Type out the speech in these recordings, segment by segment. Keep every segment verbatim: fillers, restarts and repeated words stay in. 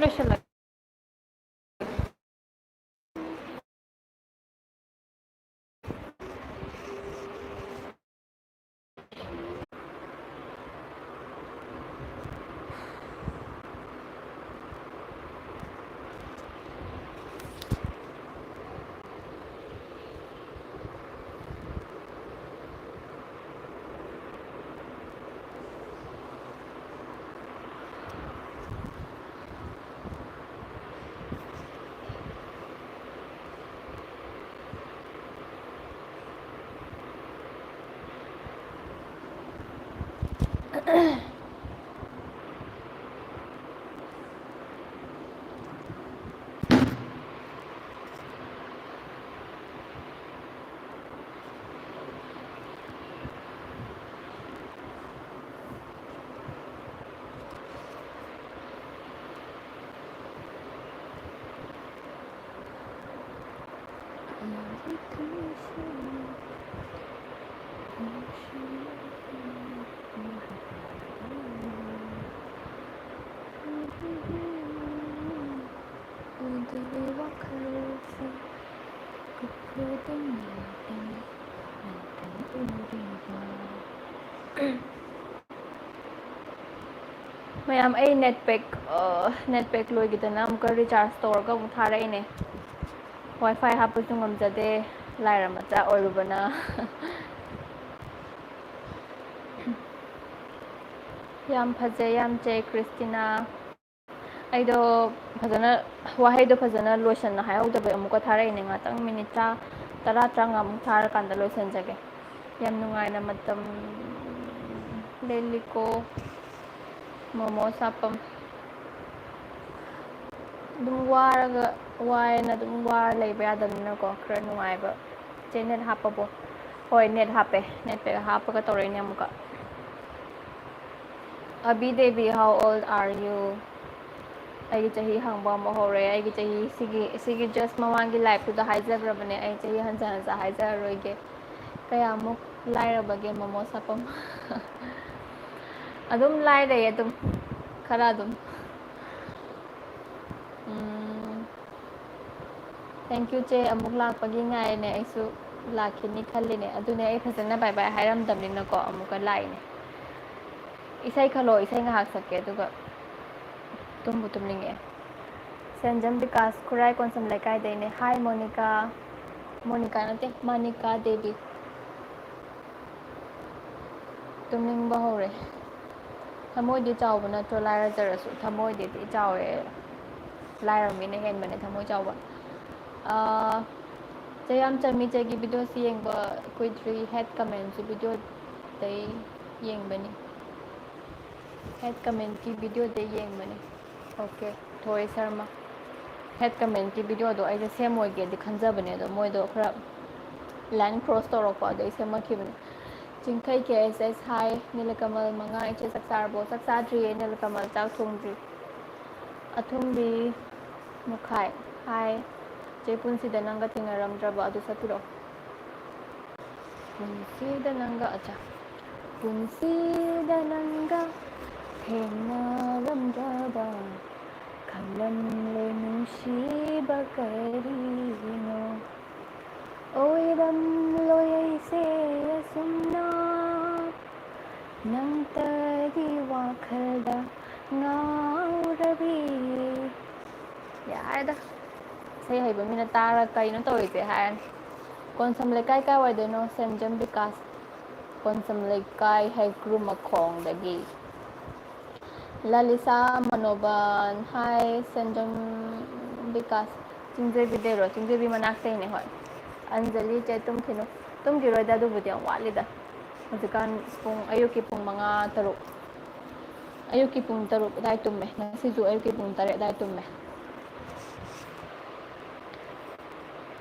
ꯂꯣꯏꯁꯤꯜꯂꯒꯦ꯫ ꯃꯌꯥꯝ, ꯑꯩ net pack, ꯑ, net pack ꯂꯣꯏꯈꯤꯗꯅ ꯑꯃꯨꯛꯀ recharge ꯇꯧꯔꯒ ꯑꯃꯨꯛ ꯊꯥꯔꯛꯏꯅꯦ꯫ Wi-Fi ꯍꯥꯞꯄꯁꯨ ꯉꯝꯖꯗꯦ, ꯂꯥꯏꯔ ꯃꯆꯥ ꯑꯣꯏꯔꯨꯕꯅ꯫ ꯌꯥꯝ ꯐꯖꯩ, ꯌꯥꯝ ꯆꯩ, ꯀ꯭ꯔꯤꯁꯇꯤꯅꯥ꯫ ꯑꯩꯗꯣ ꯐꯖꯅ, ꯋꯥꯍꯩꯗꯣ ꯐꯖꯅ ꯂꯣꯏꯁꯟꯅ ꯍꯥꯏꯍꯧꯗꯕꯩ ꯑꯃꯨꯛꯀ ꯊꯥꯔꯛꯏꯅꯦ꯫ ꯉꯥꯛꯇꯪ minute ꯇꯔꯥ, ꯇꯔꯥ, ꯇꯔꯥꯃꯉꯥꯃꯨꯛ ꯊꯥꯔꯀꯥꯟꯗ ꯂꯣꯏꯁꯟꯖꯒꯦ꯫ ꯌꯥꯝ ꯅꯨꯡꯉꯥꯏꯅ ꯃꯇꯝ ꯂꯦꯜꯂꯤꯀꯣ, ꯃꯣꯃꯣ ꯁꯥꯐꯝ꯫ ꯑꯗꯨꯝ ꯋꯥꯔꯒ, ꯋꯥꯏꯅ ꯑꯗꯨꯝ ꯋꯥꯔ ꯂꯩꯕ ꯌꯥꯗꯕꯅꯤꯅꯀꯣ, ꯈꯔ ꯅꯨꯡꯉꯥꯏꯕ꯫ ꯆꯦ, net ꯍꯥꯞꯄꯕꯣ? ꯍꯣꯏ, net ꯍꯥꯞꯄꯦ꯫ Net pack ꯍꯥꯞꯄꯒ ꯇꯧꯔꯛꯏꯅꯦ ꯑꯃꯨꯛꯀ꯫ ꯑꯕꯤ Devi, how old are you? ꯑꯩꯒꯤ ꯆꯍꯤ ꯍꯪꯕ ꯑꯃꯨꯛ ꯍꯧꯔꯦ꯫ ꯑꯩꯒꯤ ꯆꯍꯤ ꯁꯤꯒꯤ, ꯁꯤꯒꯤ just ꯃꯃꯥꯡꯒꯤ live ꯇꯨꯗ ꯍꯥꯏꯖꯈ꯭ꯔꯕꯅꯦ, ꯑꯩ ꯆꯍꯤ ꯍꯟꯖ ꯍꯟꯖ ꯍꯥꯏꯖꯔꯔꯣꯏꯒꯦ꯫ ꯀꯌꯥꯃꯨꯛ ꯂꯥꯏꯔꯕꯒꯦ ꯃꯣꯃꯣ ꯁꯥꯐꯝ? ꯑꯗꯨꯝ ꯂꯥꯏꯔꯦ, ꯑꯗꯨꯝ ꯈꯔ ꯑꯗꯨꯝ꯫ Thank you, ꯆꯦ꯫ ꯑꯃꯨꯛ ꯂꯥꯛꯄꯒꯤ ꯉꯥꯏꯔꯤꯅꯦ꯫ ꯑꯩꯁꯨ ꯂꯥꯛꯈꯤꯅꯤ ꯈꯜꯂꯤꯅꯦ꯫ ꯑꯗꯨꯅꯦ, ꯑꯩ ꯐꯖꯅ bye bye ꯍꯥꯏꯔꯝꯗꯕꯅꯤꯅꯀꯣ, ꯑꯃꯨꯛꯀ ꯂꯥꯛꯏꯅꯦ꯫ ꯏꯁꯩ ꯈꯜꯂꯣ, ꯏꯁꯩ ꯉꯥꯏꯍꯥꯛ ꯁꯛꯀꯦ, ꯑꯗꯨꯒ ꯇꯨꯝꯕꯨ ꯇꯨꯝꯅꯤꯡꯉꯛꯑꯦ꯫ ꯁꯦꯟꯖꯝ ꯕꯤꯀꯥꯁ, ꯈꯨꯔꯥꯏ ꯀꯣꯟꯁꯝ ꯂꯩꯀꯥꯏꯗꯩꯅꯦ꯫ Hi, Monica. ꯃꯣꯅꯤꯀꯥ ꯅꯠꯇꯦ, ꯃꯥꯅꯤꯀꯥ ꯗꯦꯕꯤ꯫ ꯇꯨꯝꯅꯤꯡꯕ ꯍꯧꯔꯦ꯫ ꯊꯃꯣꯏꯗꯤ ꯆꯥꯎꯕ ꯅꯠꯇ꯭ꯔꯣ? ꯂꯥꯏꯔꯖꯔꯁꯨ ꯊꯃꯣꯏꯗꯤꯗꯤ ꯆꯥꯎꯋꯦ꯫ ꯂꯥꯏꯔꯕ ꯃꯤꯅ ꯍꯦꯟꯕꯅꯦ ꯊꯃꯣꯏ ꯆꯥꯎꯕ꯫ ꯑꯥ, ꯆꯦ ꯌꯥꯝ ꯆꯝꯃꯤ, ꯆꯦꯒꯤ videoꯁꯤ ꯌꯦꯡꯕ ꯀꯨꯏꯗ꯭ꯔꯤ꯫ Hate commentꯁꯤ videoꯗꯩ ꯌꯦꯡꯕꯅꯤ꯫ Hate commentꯀꯤ videoꯗꯩ ꯌꯦꯡꯕꯅꯤ꯫ Okay, ꯊꯣꯏ ꯁꯔꯃ꯫ Hate commentꯀꯤ videoꯗꯣ ꯑꯩꯁꯦ ꯁꯦꯝꯃꯣꯏꯒꯦꯗꯤ ꯈꯟꯖꯕꯅꯦ, ꯑꯗꯣ ꯃꯣꯏꯗꯣ ꯈꯔ line cross ꯇꯧꯔꯛꯄ, ꯑꯗꯩ ꯁꯦꯝꯃꯛꯈꯤꯕꯅꯦ꯫ ꯆꯤꯡꯈꯩ ꯀꯦ ꯑꯦꯁ ꯑꯦꯁ, hi꯫ ꯅꯤꯂꯀꯃꯜ ꯃꯉꯥ, ꯏꯆꯦ ꯆꯥꯛ ꯆꯥꯔꯕꯣ? ꯆꯥꯛ ꯆꯥꯗ꯭ꯔꯤꯌꯦ ꯅꯤꯂꯀꯃꯜ, ꯆꯥꯛ ꯊꯣꯡꯗ꯭ꯔꯤ꯫ ꯑꯊꯨꯝꯕꯤ ꯃꯨꯈꯥꯏ, hi꯫ ꯆꯦ ꯄꯨꯟꯁꯤꯗ ꯅꯪꯒ ꯊꯦꯡꯅꯔꯝꯗ꯭ꯔꯕ ꯑꯗꯨ ꯁꯛꯄꯤꯔꯛꯑꯣ꯫ ꯄꯨꯟꯁꯤꯗ ꯅꯪꯒ, ꯑꯆꯥ꯫ ꯄꯨꯟꯁꯤꯗ ꯅꯪꯒ ꯊꯦꯡꯅꯔꯝꯗ꯭ꯔꯕ ꯈꯜꯂꯝꯂꯦ ꯅꯨꯡꯁꯤꯕ ꯀꯔꯤꯅꯣ? ꯑꯣꯏꯔꯝꯂꯣꯏ ꯑꯩꯁꯦ ꯑꯁꯨꯝꯅ ꯅꯪꯇꯒꯤ ꯋꯥꯈꯜꯗ ꯉꯥꯎꯔꯕꯤ꯫ ꯌꯥꯔꯦꯗ, ꯏꯁꯩ ꯍꯩꯕ ꯃꯤꯅ ꯇꯥꯔꯒ "ꯀꯩꯅꯣ ꯇꯧꯔꯤꯁꯦ?" ꯍꯥꯏꯔꯅꯤ꯫ ꯀꯣꯟꯁꯝ ꯂꯩꯀꯥꯏ ꯀꯥꯏꯋꯥꯏꯗꯩꯅꯣ? ꯁꯦꯟꯖꯝ ꯕꯤꯀꯥꯁ꯫ ꯀꯣꯟꯁꯝ ꯂꯩꯀꯥꯏ ꯍꯩꯀ꯭ꯔꯨ ꯃꯈꯣꯡꯗꯒꯤ꯫ ꯂꯂꯤꯁꯥ ꯃꯅꯣꯕꯟ, hi꯫ ꯁꯦꯟꯖꯝ ꯕꯤꯀꯥꯁ꯫ ꯆꯤꯡꯖꯦꯕꯤꯗꯩꯔꯣ? ꯆꯤꯡꯖꯦꯕꯤ ꯃꯅꯥꯛꯇꯩꯅꯦ, ꯍꯣꯏ꯫ ꯑꯟꯖꯂꯤ ꯆꯦ, ꯇꯨꯝꯈꯤꯅꯨ꯫ ꯇꯨꯝꯈꯤꯔꯣꯏꯗ, ꯑꯗꯨꯕꯨꯗꯤ ꯌꯥꯝ ꯋꯥꯠꯂꯤꯗ꯫ ꯍꯧꯖꯤꯛꯀꯥꯟ ꯄꯨꯡ, ꯑꯌꯨꯛꯀꯤ ꯄꯨꯡ ꯃꯉꯥ, ꯇꯔꯨꯛ꯫ ꯑꯌꯨꯛꯀꯤ ꯄꯨꯡ ꯇꯔꯨꯛ ꯑꯗꯥꯏ ꯇꯨꯝꯃꯦ꯫ ꯉꯁꯤꯁꯨ ꯑꯌꯨꯛꯀꯤ ꯄꯨꯡ ꯇꯔꯦꯠ ꯑꯗꯥꯏ ꯇꯨꯝꯃꯦ꯫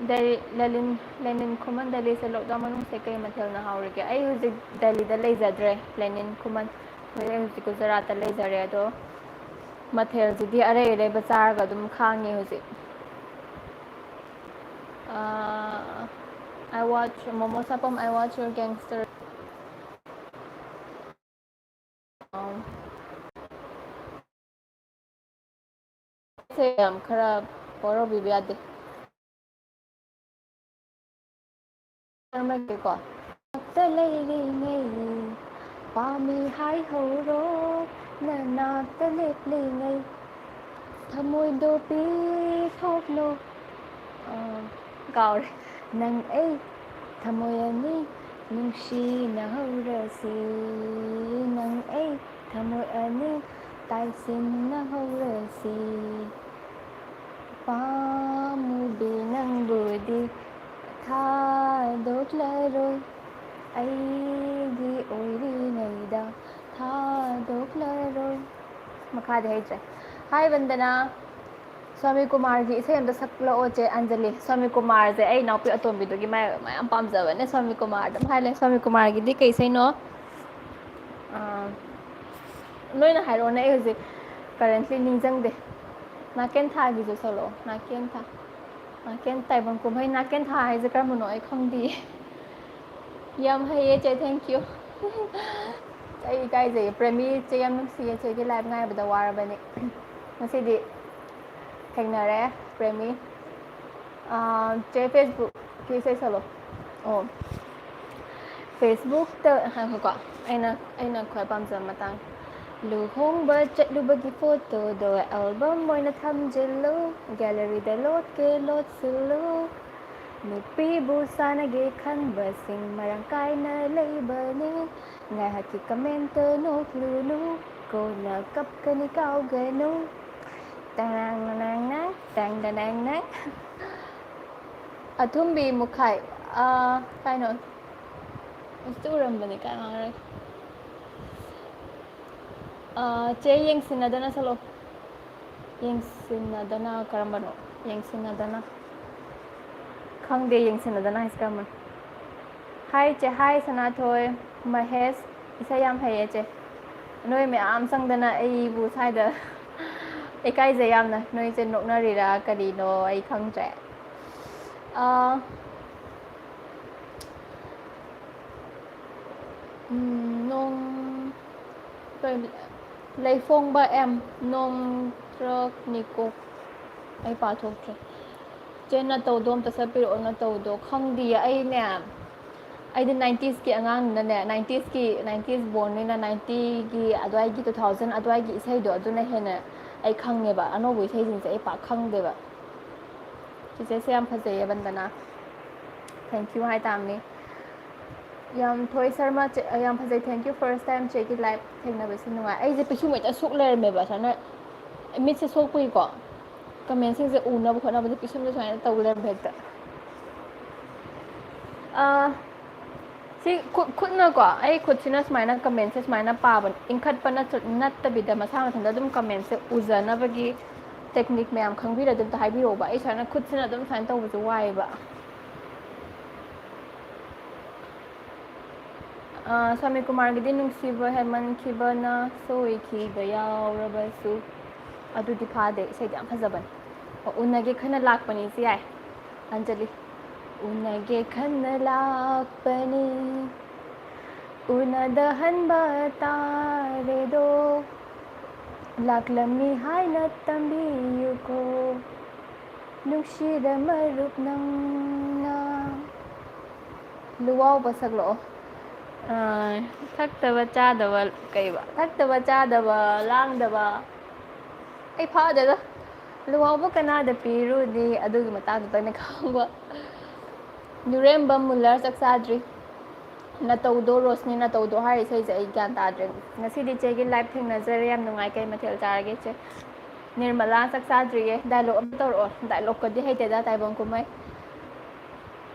ꯗꯦꯜꯂꯤ, ꯂꯦꯅꯤꯟ, ꯂꯦꯅꯤꯟ ꯈꯨꯃꯟ, ꯗꯦꯜꯂꯤꯁꯦ lockdown ꯃꯅꯨꯡꯁꯦ ꯀꯩ ꯃꯊꯦꯜꯅ ꯍꯥꯎꯔꯤꯒꯦ? ꯑꯩ ꯍꯧꯖꯤꯛ ꯗꯦꯜꯂꯤꯗ ꯂꯩꯖꯗ꯭ꯔꯦ, ꯂꯦꯅꯤꯟ ꯈꯨꯃꯟ꯫ ꯍꯧꯖꯤꯛ, ꯑꯩ ꯍꯧꯖꯤꯛ ꯒꯨꯖꯔꯥꯠꯇ ꯂꯩꯖꯔꯦ, ꯑꯗꯣ ꯃꯊꯦꯜꯁꯤꯗꯤ ꯑꯔꯩ ꯑꯔꯩꯕ ꯆꯥꯔꯒ ꯑꯗꯨꯝ ꯈꯥꯡꯉꯤ ꯍꯧꯖꯤꯛ꯫ ꯑꯥ, I watch, momo ꯁꯥꯄꯝ, I watch your gangster꯫ ꯁꯦ ꯌꯥꯝ ꯈꯔ ꯋꯥꯔꯧꯕꯤꯕ ꯌꯥꯗꯦ꯫ ꯇꯥꯔꯝꯃꯒꯦꯀꯣ꯫ ꯅꯥꯛꯇ ꯂꯩꯔꯤꯉꯩ ꯄꯥꯝꯃꯤ ꯍꯥꯏꯍꯧꯔꯣ, ꯅꯅꯥꯛꯇ ꯂꯦꯞꯂꯤꯉꯩ ꯊꯃꯣꯏꯗꯣ ꯄꯤꯊꯣꯛꯂꯣ꯫ ꯑ, ꯀꯥꯎꯔꯦ꯫ ꯅꯪ ꯑꯩ ꯊꯃꯣꯏ ꯑꯅꯤ ꯅꯨꯡꯁꯤꯅꯍꯧꯔꯁꯤ, ꯅꯪ ꯑꯩ ꯊꯃꯣꯏ ꯑꯅꯤ ꯇꯥꯏꯁꯤꯟꯅꯍꯧꯔꯁꯤ꯫ ꯄꯥꯝꯃꯨꯕꯤ ꯅꯪꯕꯨꯗꯤ ꯊꯥꯗꯣꯛꯂꯔꯣꯏ, ꯑꯩꯒꯤ ꯑꯣꯏꯔꯤꯉꯩꯗ ꯊꯥꯗꯣꯛꯂꯔꯣꯏ꯫ ꯃꯈꯥꯗꯤ ꯍꯩꯇ꯭ꯔꯦ꯫ ꯍꯥꯏ ꯕꯟꯗꯅꯥ꯫ ꯁ꯭ꯋꯥꯃꯤ ꯀꯨꯃꯥꯔꯒꯤ ꯏꯁꯩ ꯑꯝꯇ ꯁꯛꯂꯛꯑꯣ, ꯆꯦ ꯑꯟꯖꯂꯤ꯫ ꯁ꯭ꯋꯥꯃꯤ ꯀꯨꯃꯥꯔꯁꯦ ꯑꯩ ꯏꯅꯥꯎꯄꯤ ꯑꯇꯣꯝꯕꯤꯗꯨꯒꯤ ꯃꯥ ꯃꯌꯥꯝ ꯄꯥꯝꯖꯕꯅꯦ꯫ ꯁ꯭ꯋꯥꯃꯤ ꯀꯨꯃꯥꯔ ꯑꯗꯨꯝ ꯍꯥꯏ ꯂꯩ꯫ ꯁ꯭ꯋꯥꯃꯤ ꯀꯨꯃꯥꯔꯒꯤꯗꯤ ꯀꯩ ꯏꯁꯩꯅꯣ? ꯑꯥ, ꯅꯣꯏꯅ ꯍꯥꯏꯔꯛꯑꯣꯅꯦ, ꯑꯩ ꯍꯧꯖꯤꯛ currently ꯅꯤꯡꯁꯤꯡꯗꯦ꯫ ꯅꯥꯀꯦꯟ ꯊꯥꯒꯤꯁꯨ ꯁꯛꯂꯛꯑꯣ, ꯅꯥꯀꯦꯟ ꯊꯥ꯫ ꯅꯥꯀꯦꯟ, ꯇꯥꯏꯕꯪ ꯀꯨꯝꯍꯩ ꯅꯥꯀꯦꯟ ꯊꯥ ꯍꯥꯏꯁꯦ ꯀꯔꯝꯕꯅꯣ ꯑꯩ ꯈꯪꯗꯤꯌꯦ꯫ ꯌꯥꯝ ꯍꯩꯌꯦ ꯆꯦ, thank you꯫ ꯑꯩ ꯏꯀꯥꯏꯖꯩꯌꯦ꯫ ꯄ꯭ꯔꯦꯃꯤ ꯆꯦ ꯌꯥꯝ ꯅꯨꯡꯁꯤꯌꯦ, ꯆꯦꯒꯤ live ꯉꯥꯏꯕꯗ ꯋꯥꯔꯕꯅꯤ꯫ ꯉꯁꯤꯗꯤ ꯊꯦꯡꯅꯔꯦ, ꯄ꯭ꯔꯦꯃꯤ꯫ ꯑꯥ, ꯆꯦ, Facebook ꯀꯤ ꯏꯁꯩ ꯁꯛꯂꯣ꯫ ꯑꯣ, Facebook ꯇ ꯉꯥꯏꯈꯣꯀꯣ, ꯑꯩꯅ, ꯑꯩꯅ ꯈ꯭ꯋꯥꯏ ꯄꯥꯝꯖꯕ ꯃꯇꯥꯡ꯫ ꯂꯨꯍꯣꯡꯕ ꯆꯠꯂꯨꯕꯒꯤ photo ꯗꯣ album ꯑꯣꯏꯅ ꯊꯝꯖꯤꯜꯂꯨ, gallery ꯗ ꯂꯣꯠꯀꯦ ꯂꯣꯠꯁꯤꯜꯂꯨ꯫ ꯅꯨꯄꯤꯕꯨ ꯁꯥꯟꯅꯒꯦ ꯈꯟꯕꯁꯤꯡ ꯃꯔꯥꯡ ꯀꯥꯏꯅ ꯂꯩꯕꯅꯤ꯫ ꯉꯥꯏꯍꯥꯛꯀꯤ comment ꯇ ꯅꯣꯛꯂꯨꯅꯨ, ꯀꯣꯟꯅ ꯀꯞꯀꯅꯤ ꯀꯥꯎꯒꯅꯨ꯫ ꯇꯔꯥꯡ ꯅꯥꯡ ꯅꯥꯡ, ꯇꯥꯡ ꯗ ꯅꯥꯡ ꯅꯥꯡ꯫ ꯑꯊꯨꯝꯕꯤ ꯃꯨꯈꯥꯏ꯫ ꯑꯥ, ꯀꯥꯏꯅꯣ? ꯍꯧꯖꯤꯛꯇ ꯎꯔꯝꯕꯅꯦ, ꯀꯥꯏ ꯃꯥꯡꯈ꯭ꯔꯦ? ꯑꯥ, ꯆꯦ, ꯌꯦꯡꯁꯤꯟꯅꯗꯅ ꯁꯛꯂꯛꯑꯣ꯫ ꯌꯦꯡꯁꯤꯟꯅꯗꯅ ꯀꯔꯝꯕꯅꯣ? ꯌꯦꯡꯁꯤꯟꯅꯗꯅ꯫ ꯈꯪꯗꯦ, ꯌꯦꯡꯁꯤꯟꯅꯗꯅ ꯍꯥꯏꯁꯦ ꯀꯔꯝꯕꯅꯣ? ꯍꯥꯏ ꯆꯦ, ꯍꯥꯏ ꯁꯅꯥꯊꯣꯏ, ꯃꯍꯦꯁ, ꯏꯁꯩ ꯌꯥꯝ ꯍꯩꯌꯦ ꯆꯦ꯫ ꯅꯣꯏ ꯃꯌꯥꯝ ꯆꯪꯗꯅ ꯑꯩꯕꯨ ꯁ꯭ꯋꯥꯏꯗ ꯏꯀꯥꯏꯖꯩ ꯌꯥꯝꯅ꯫ ꯅꯣꯏꯁꯦ ꯅꯣꯛꯅꯔꯤꯔꯥ ꯀꯔꯤꯅꯣ ꯑꯩ ꯈꯪꯗ꯭ꯔꯦ꯫ ꯑꯥ, ꯎꯝ, ꯅꯣꯡ, ꯀꯩ, ꯂꯩꯐꯣꯡꯕ ꯑꯦꯝ, ꯅꯣꯡ ꯇ꯭ꯔꯛꯅꯤꯀꯣ꯫ ꯑꯩ ꯄꯥꯊꯣꯛꯇ꯭ꯔꯦ꯫ ꯆꯦ, ꯅꯇꯧꯗꯣ ꯑꯝꯇ ꯁꯛꯄꯤꯔꯛꯑꯣ, ꯅꯇꯧꯗꯣ꯫ ꯈꯪꯗꯤꯌꯦ, ꯑꯩꯅꯦ, ꯑꯩꯗꯤ ꯅꯥꯏꯟꯇꯤꯁꯀꯤ ꯑꯉꯥꯡꯅꯤꯅꯅꯦ, ꯅꯥꯏꯟꯇꯤꯁꯀꯤ, ꯅꯥꯏꯟꯇꯤꯁ ꯕꯣꯔꯟꯅꯤꯅ ꯅꯥꯏꯟꯇꯤꯒꯤ ꯑꯗꯨꯋꯥꯏꯒꯤ, ꯇꯨ ꯊꯥꯎꯖꯟ ꯑꯗꯨꯋꯥꯏꯒꯤ ꯏꯁꯩꯗꯣ ꯑꯗꯨꯅ ꯍꯦꯟꯅ ꯑꯩ ꯈꯪꯉꯦꯕ꯫ ꯑꯅꯧꯕ ꯏꯁꯩꯁꯤꯡꯁꯦ ꯑꯩ ꯄꯥꯛ ꯈꯪꯗꯦꯕ꯫ ꯆꯤꯆꯦꯁꯦ ꯌꯥꯝ ꯐꯖꯩꯌꯦ, ꯕꯟꯗꯅꯥ꯫ Thank you ꯍꯥꯏ ꯇꯥꯕꯅꯤ꯫ ꯌꯥꯝ ꯊꯣꯏ ꯁꯔꯃ, ꯆꯦ-, ꯌꯥꯝ ꯐꯖꯩ꯫ Thank you, first time ꯆꯦꯒꯤ live ꯊꯦꯡꯅꯕꯁꯦ ꯅꯨꯡꯉꯥꯏ꯫ ꯑꯩꯁꯦ ꯄꯤꯁꯨꯝ ꯍꯦꯛꯇ ꯁꯣꯛ ꯂꯩꯔꯝꯃꯦꯕ, ꯁꯨꯃꯥꯏꯅ ꯃꯤꯠꯁꯦ ꯁꯣꯛꯄꯒꯤꯀꯣ꯫ ꯀꯃꯦꯟꯁꯤꯡꯁꯦ ꯎꯅꯕ ꯍꯣꯠꯅꯕꯗ ꯄꯤꯁꯨꯝꯁꯦ ꯁꯨꯃꯥꯏꯅ ꯇꯧ ꯂꯩꯔꯝꯕ ꯍꯦꯛꯇ꯫ ꯑꯥ, ꯁꯤ ꯈꯨꯠ, ꯈꯨꯠꯅꯀꯣ, ꯑꯩ ꯈꯨꯠꯁꯤꯅ ꯁꯨꯃꯥꯏꯅ ꯀꯃꯦꯟꯁꯦ ꯁꯨꯃꯥꯏꯅ ꯄꯥꯕ, ꯏꯟꯈꯠꯄ ꯅꯠꯇ-, ꯅꯠꯇꯕꯤꯗ ꯃꯁꯥ ꯃꯊꯟꯇ ꯑꯗꯨꯝ ꯀꯃꯦꯟꯁꯦ ꯎꯖꯅꯕꯒꯤ technique ꯃꯌꯥꯝ ꯈꯪꯕꯤꯔꯗꯤ ꯑꯝꯇ ꯍꯥꯏꯕꯤꯔꯛꯑꯣꯕ꯫ ꯑꯩ ꯁꯨꯃꯥꯏꯅ ꯈꯨꯠꯁꯤꯅ ꯑꯗꯨꯝ ꯁꯨꯃꯥꯏꯅ ꯇꯧꯕꯁꯦ ꯋꯥꯏꯑꯦꯕ꯫ ꯑꯥ, ꯁ꯭ꯋꯥꯃꯤ ꯀꯨꯃꯥꯔꯒꯤꯗꯤ "ꯅꯨꯡꯁꯤꯕ ꯍꯦꯟꯃꯟꯈꯤꯕꯅ ꯁꯣꯏꯈꯤꯕ ꯌꯥꯎꯔꯕꯁꯨ", ꯑꯗꯨꯗꯤ ꯐꯥꯗꯦ, ꯏꯁꯩꯗꯤ ꯌꯥꯝ ꯐꯖꯕꯅꯦ꯫ ꯑꯣ, "ꯎꯅꯒꯦ ꯈꯟꯅ ꯂꯥꯛꯄꯅꯤ", ꯁꯤ ꯌꯥꯏ꯫ ꯑꯟꯖꯂꯤ꯫ "ꯎꯅꯒꯦ ꯈꯟꯅ ꯂꯥꯛꯄꯅꯤ, ꯎꯅꯗꯍꯟꯕ ꯇꯥꯔꯦꯗꯣ, ꯂꯥꯛꯂꯝꯃꯤ ꯍꯥꯏꯅ ꯇꯝꯕꯤꯌꯨꯀꯣ, ꯅꯨꯡꯁꯤꯗ ꯃꯔꯨꯞ ꯅꯪꯅ"꯫ ꯂꯨꯋꯥꯎꯕ ꯁꯛꯂꯛꯑꯣ꯫ ꯑꯥ, ꯊꯛꯇꯕ ꯆꯥꯗꯕ, ꯀꯩꯕ? ꯊꯛꯇꯕ ꯆꯥꯗꯕ, ꯂꯥꯡꯗꯕ꯫ ꯑꯩ ꯐꯥꯗꯦꯗ꯫ ꯂꯨꯋꯥꯎꯕ ꯀꯅꯥꯗ ꯄꯤꯔꯨꯅꯤ? ꯑꯗꯨꯒꯤ ꯃꯇꯥꯡꯗꯨꯗꯅꯦ ꯈꯪꯕ꯫ ꯅꯨꯔꯦꯝꯕꯝ ꯃꯨꯜꯂꯔ ꯆꯥꯛ ꯆꯥꯗ꯭ꯔꯤ꯫ ꯅꯇꯧꯗꯣ, ꯔꯣꯁꯅꯤ, ꯅꯇꯧꯗꯣ ꯍꯥꯏꯔꯤ ꯏꯁꯩꯁꯦ ꯑꯩ ꯒ꯭ꯌꯥꯟ ꯇꯥꯗ꯭ꯔꯦ꯫ ꯉꯁꯤꯗꯤ ꯆꯦꯒꯤ live ꯊꯦꯡꯅꯖꯔꯦ, ꯌꯥꯝ ꯅꯨꯡꯉꯥꯏ꯫ ꯀꯩ ꯃꯊꯦꯜ ꯆꯥꯔꯒꯦ, ꯏꯆꯦ? ꯅꯤꯔꯃꯂꯥ, ꯆꯥꯛ ꯆꯥꯗ꯭ꯔꯤꯌꯦ꯫ Dialogue ꯑꯃ ꯇꯧꯔꯛꯑꯣ꯫ Dialogueꯀꯗꯤ ꯍꯩꯇꯦꯗ, ꯇꯥꯏꯕꯪ ꯀꯨꯝꯍꯩ꯫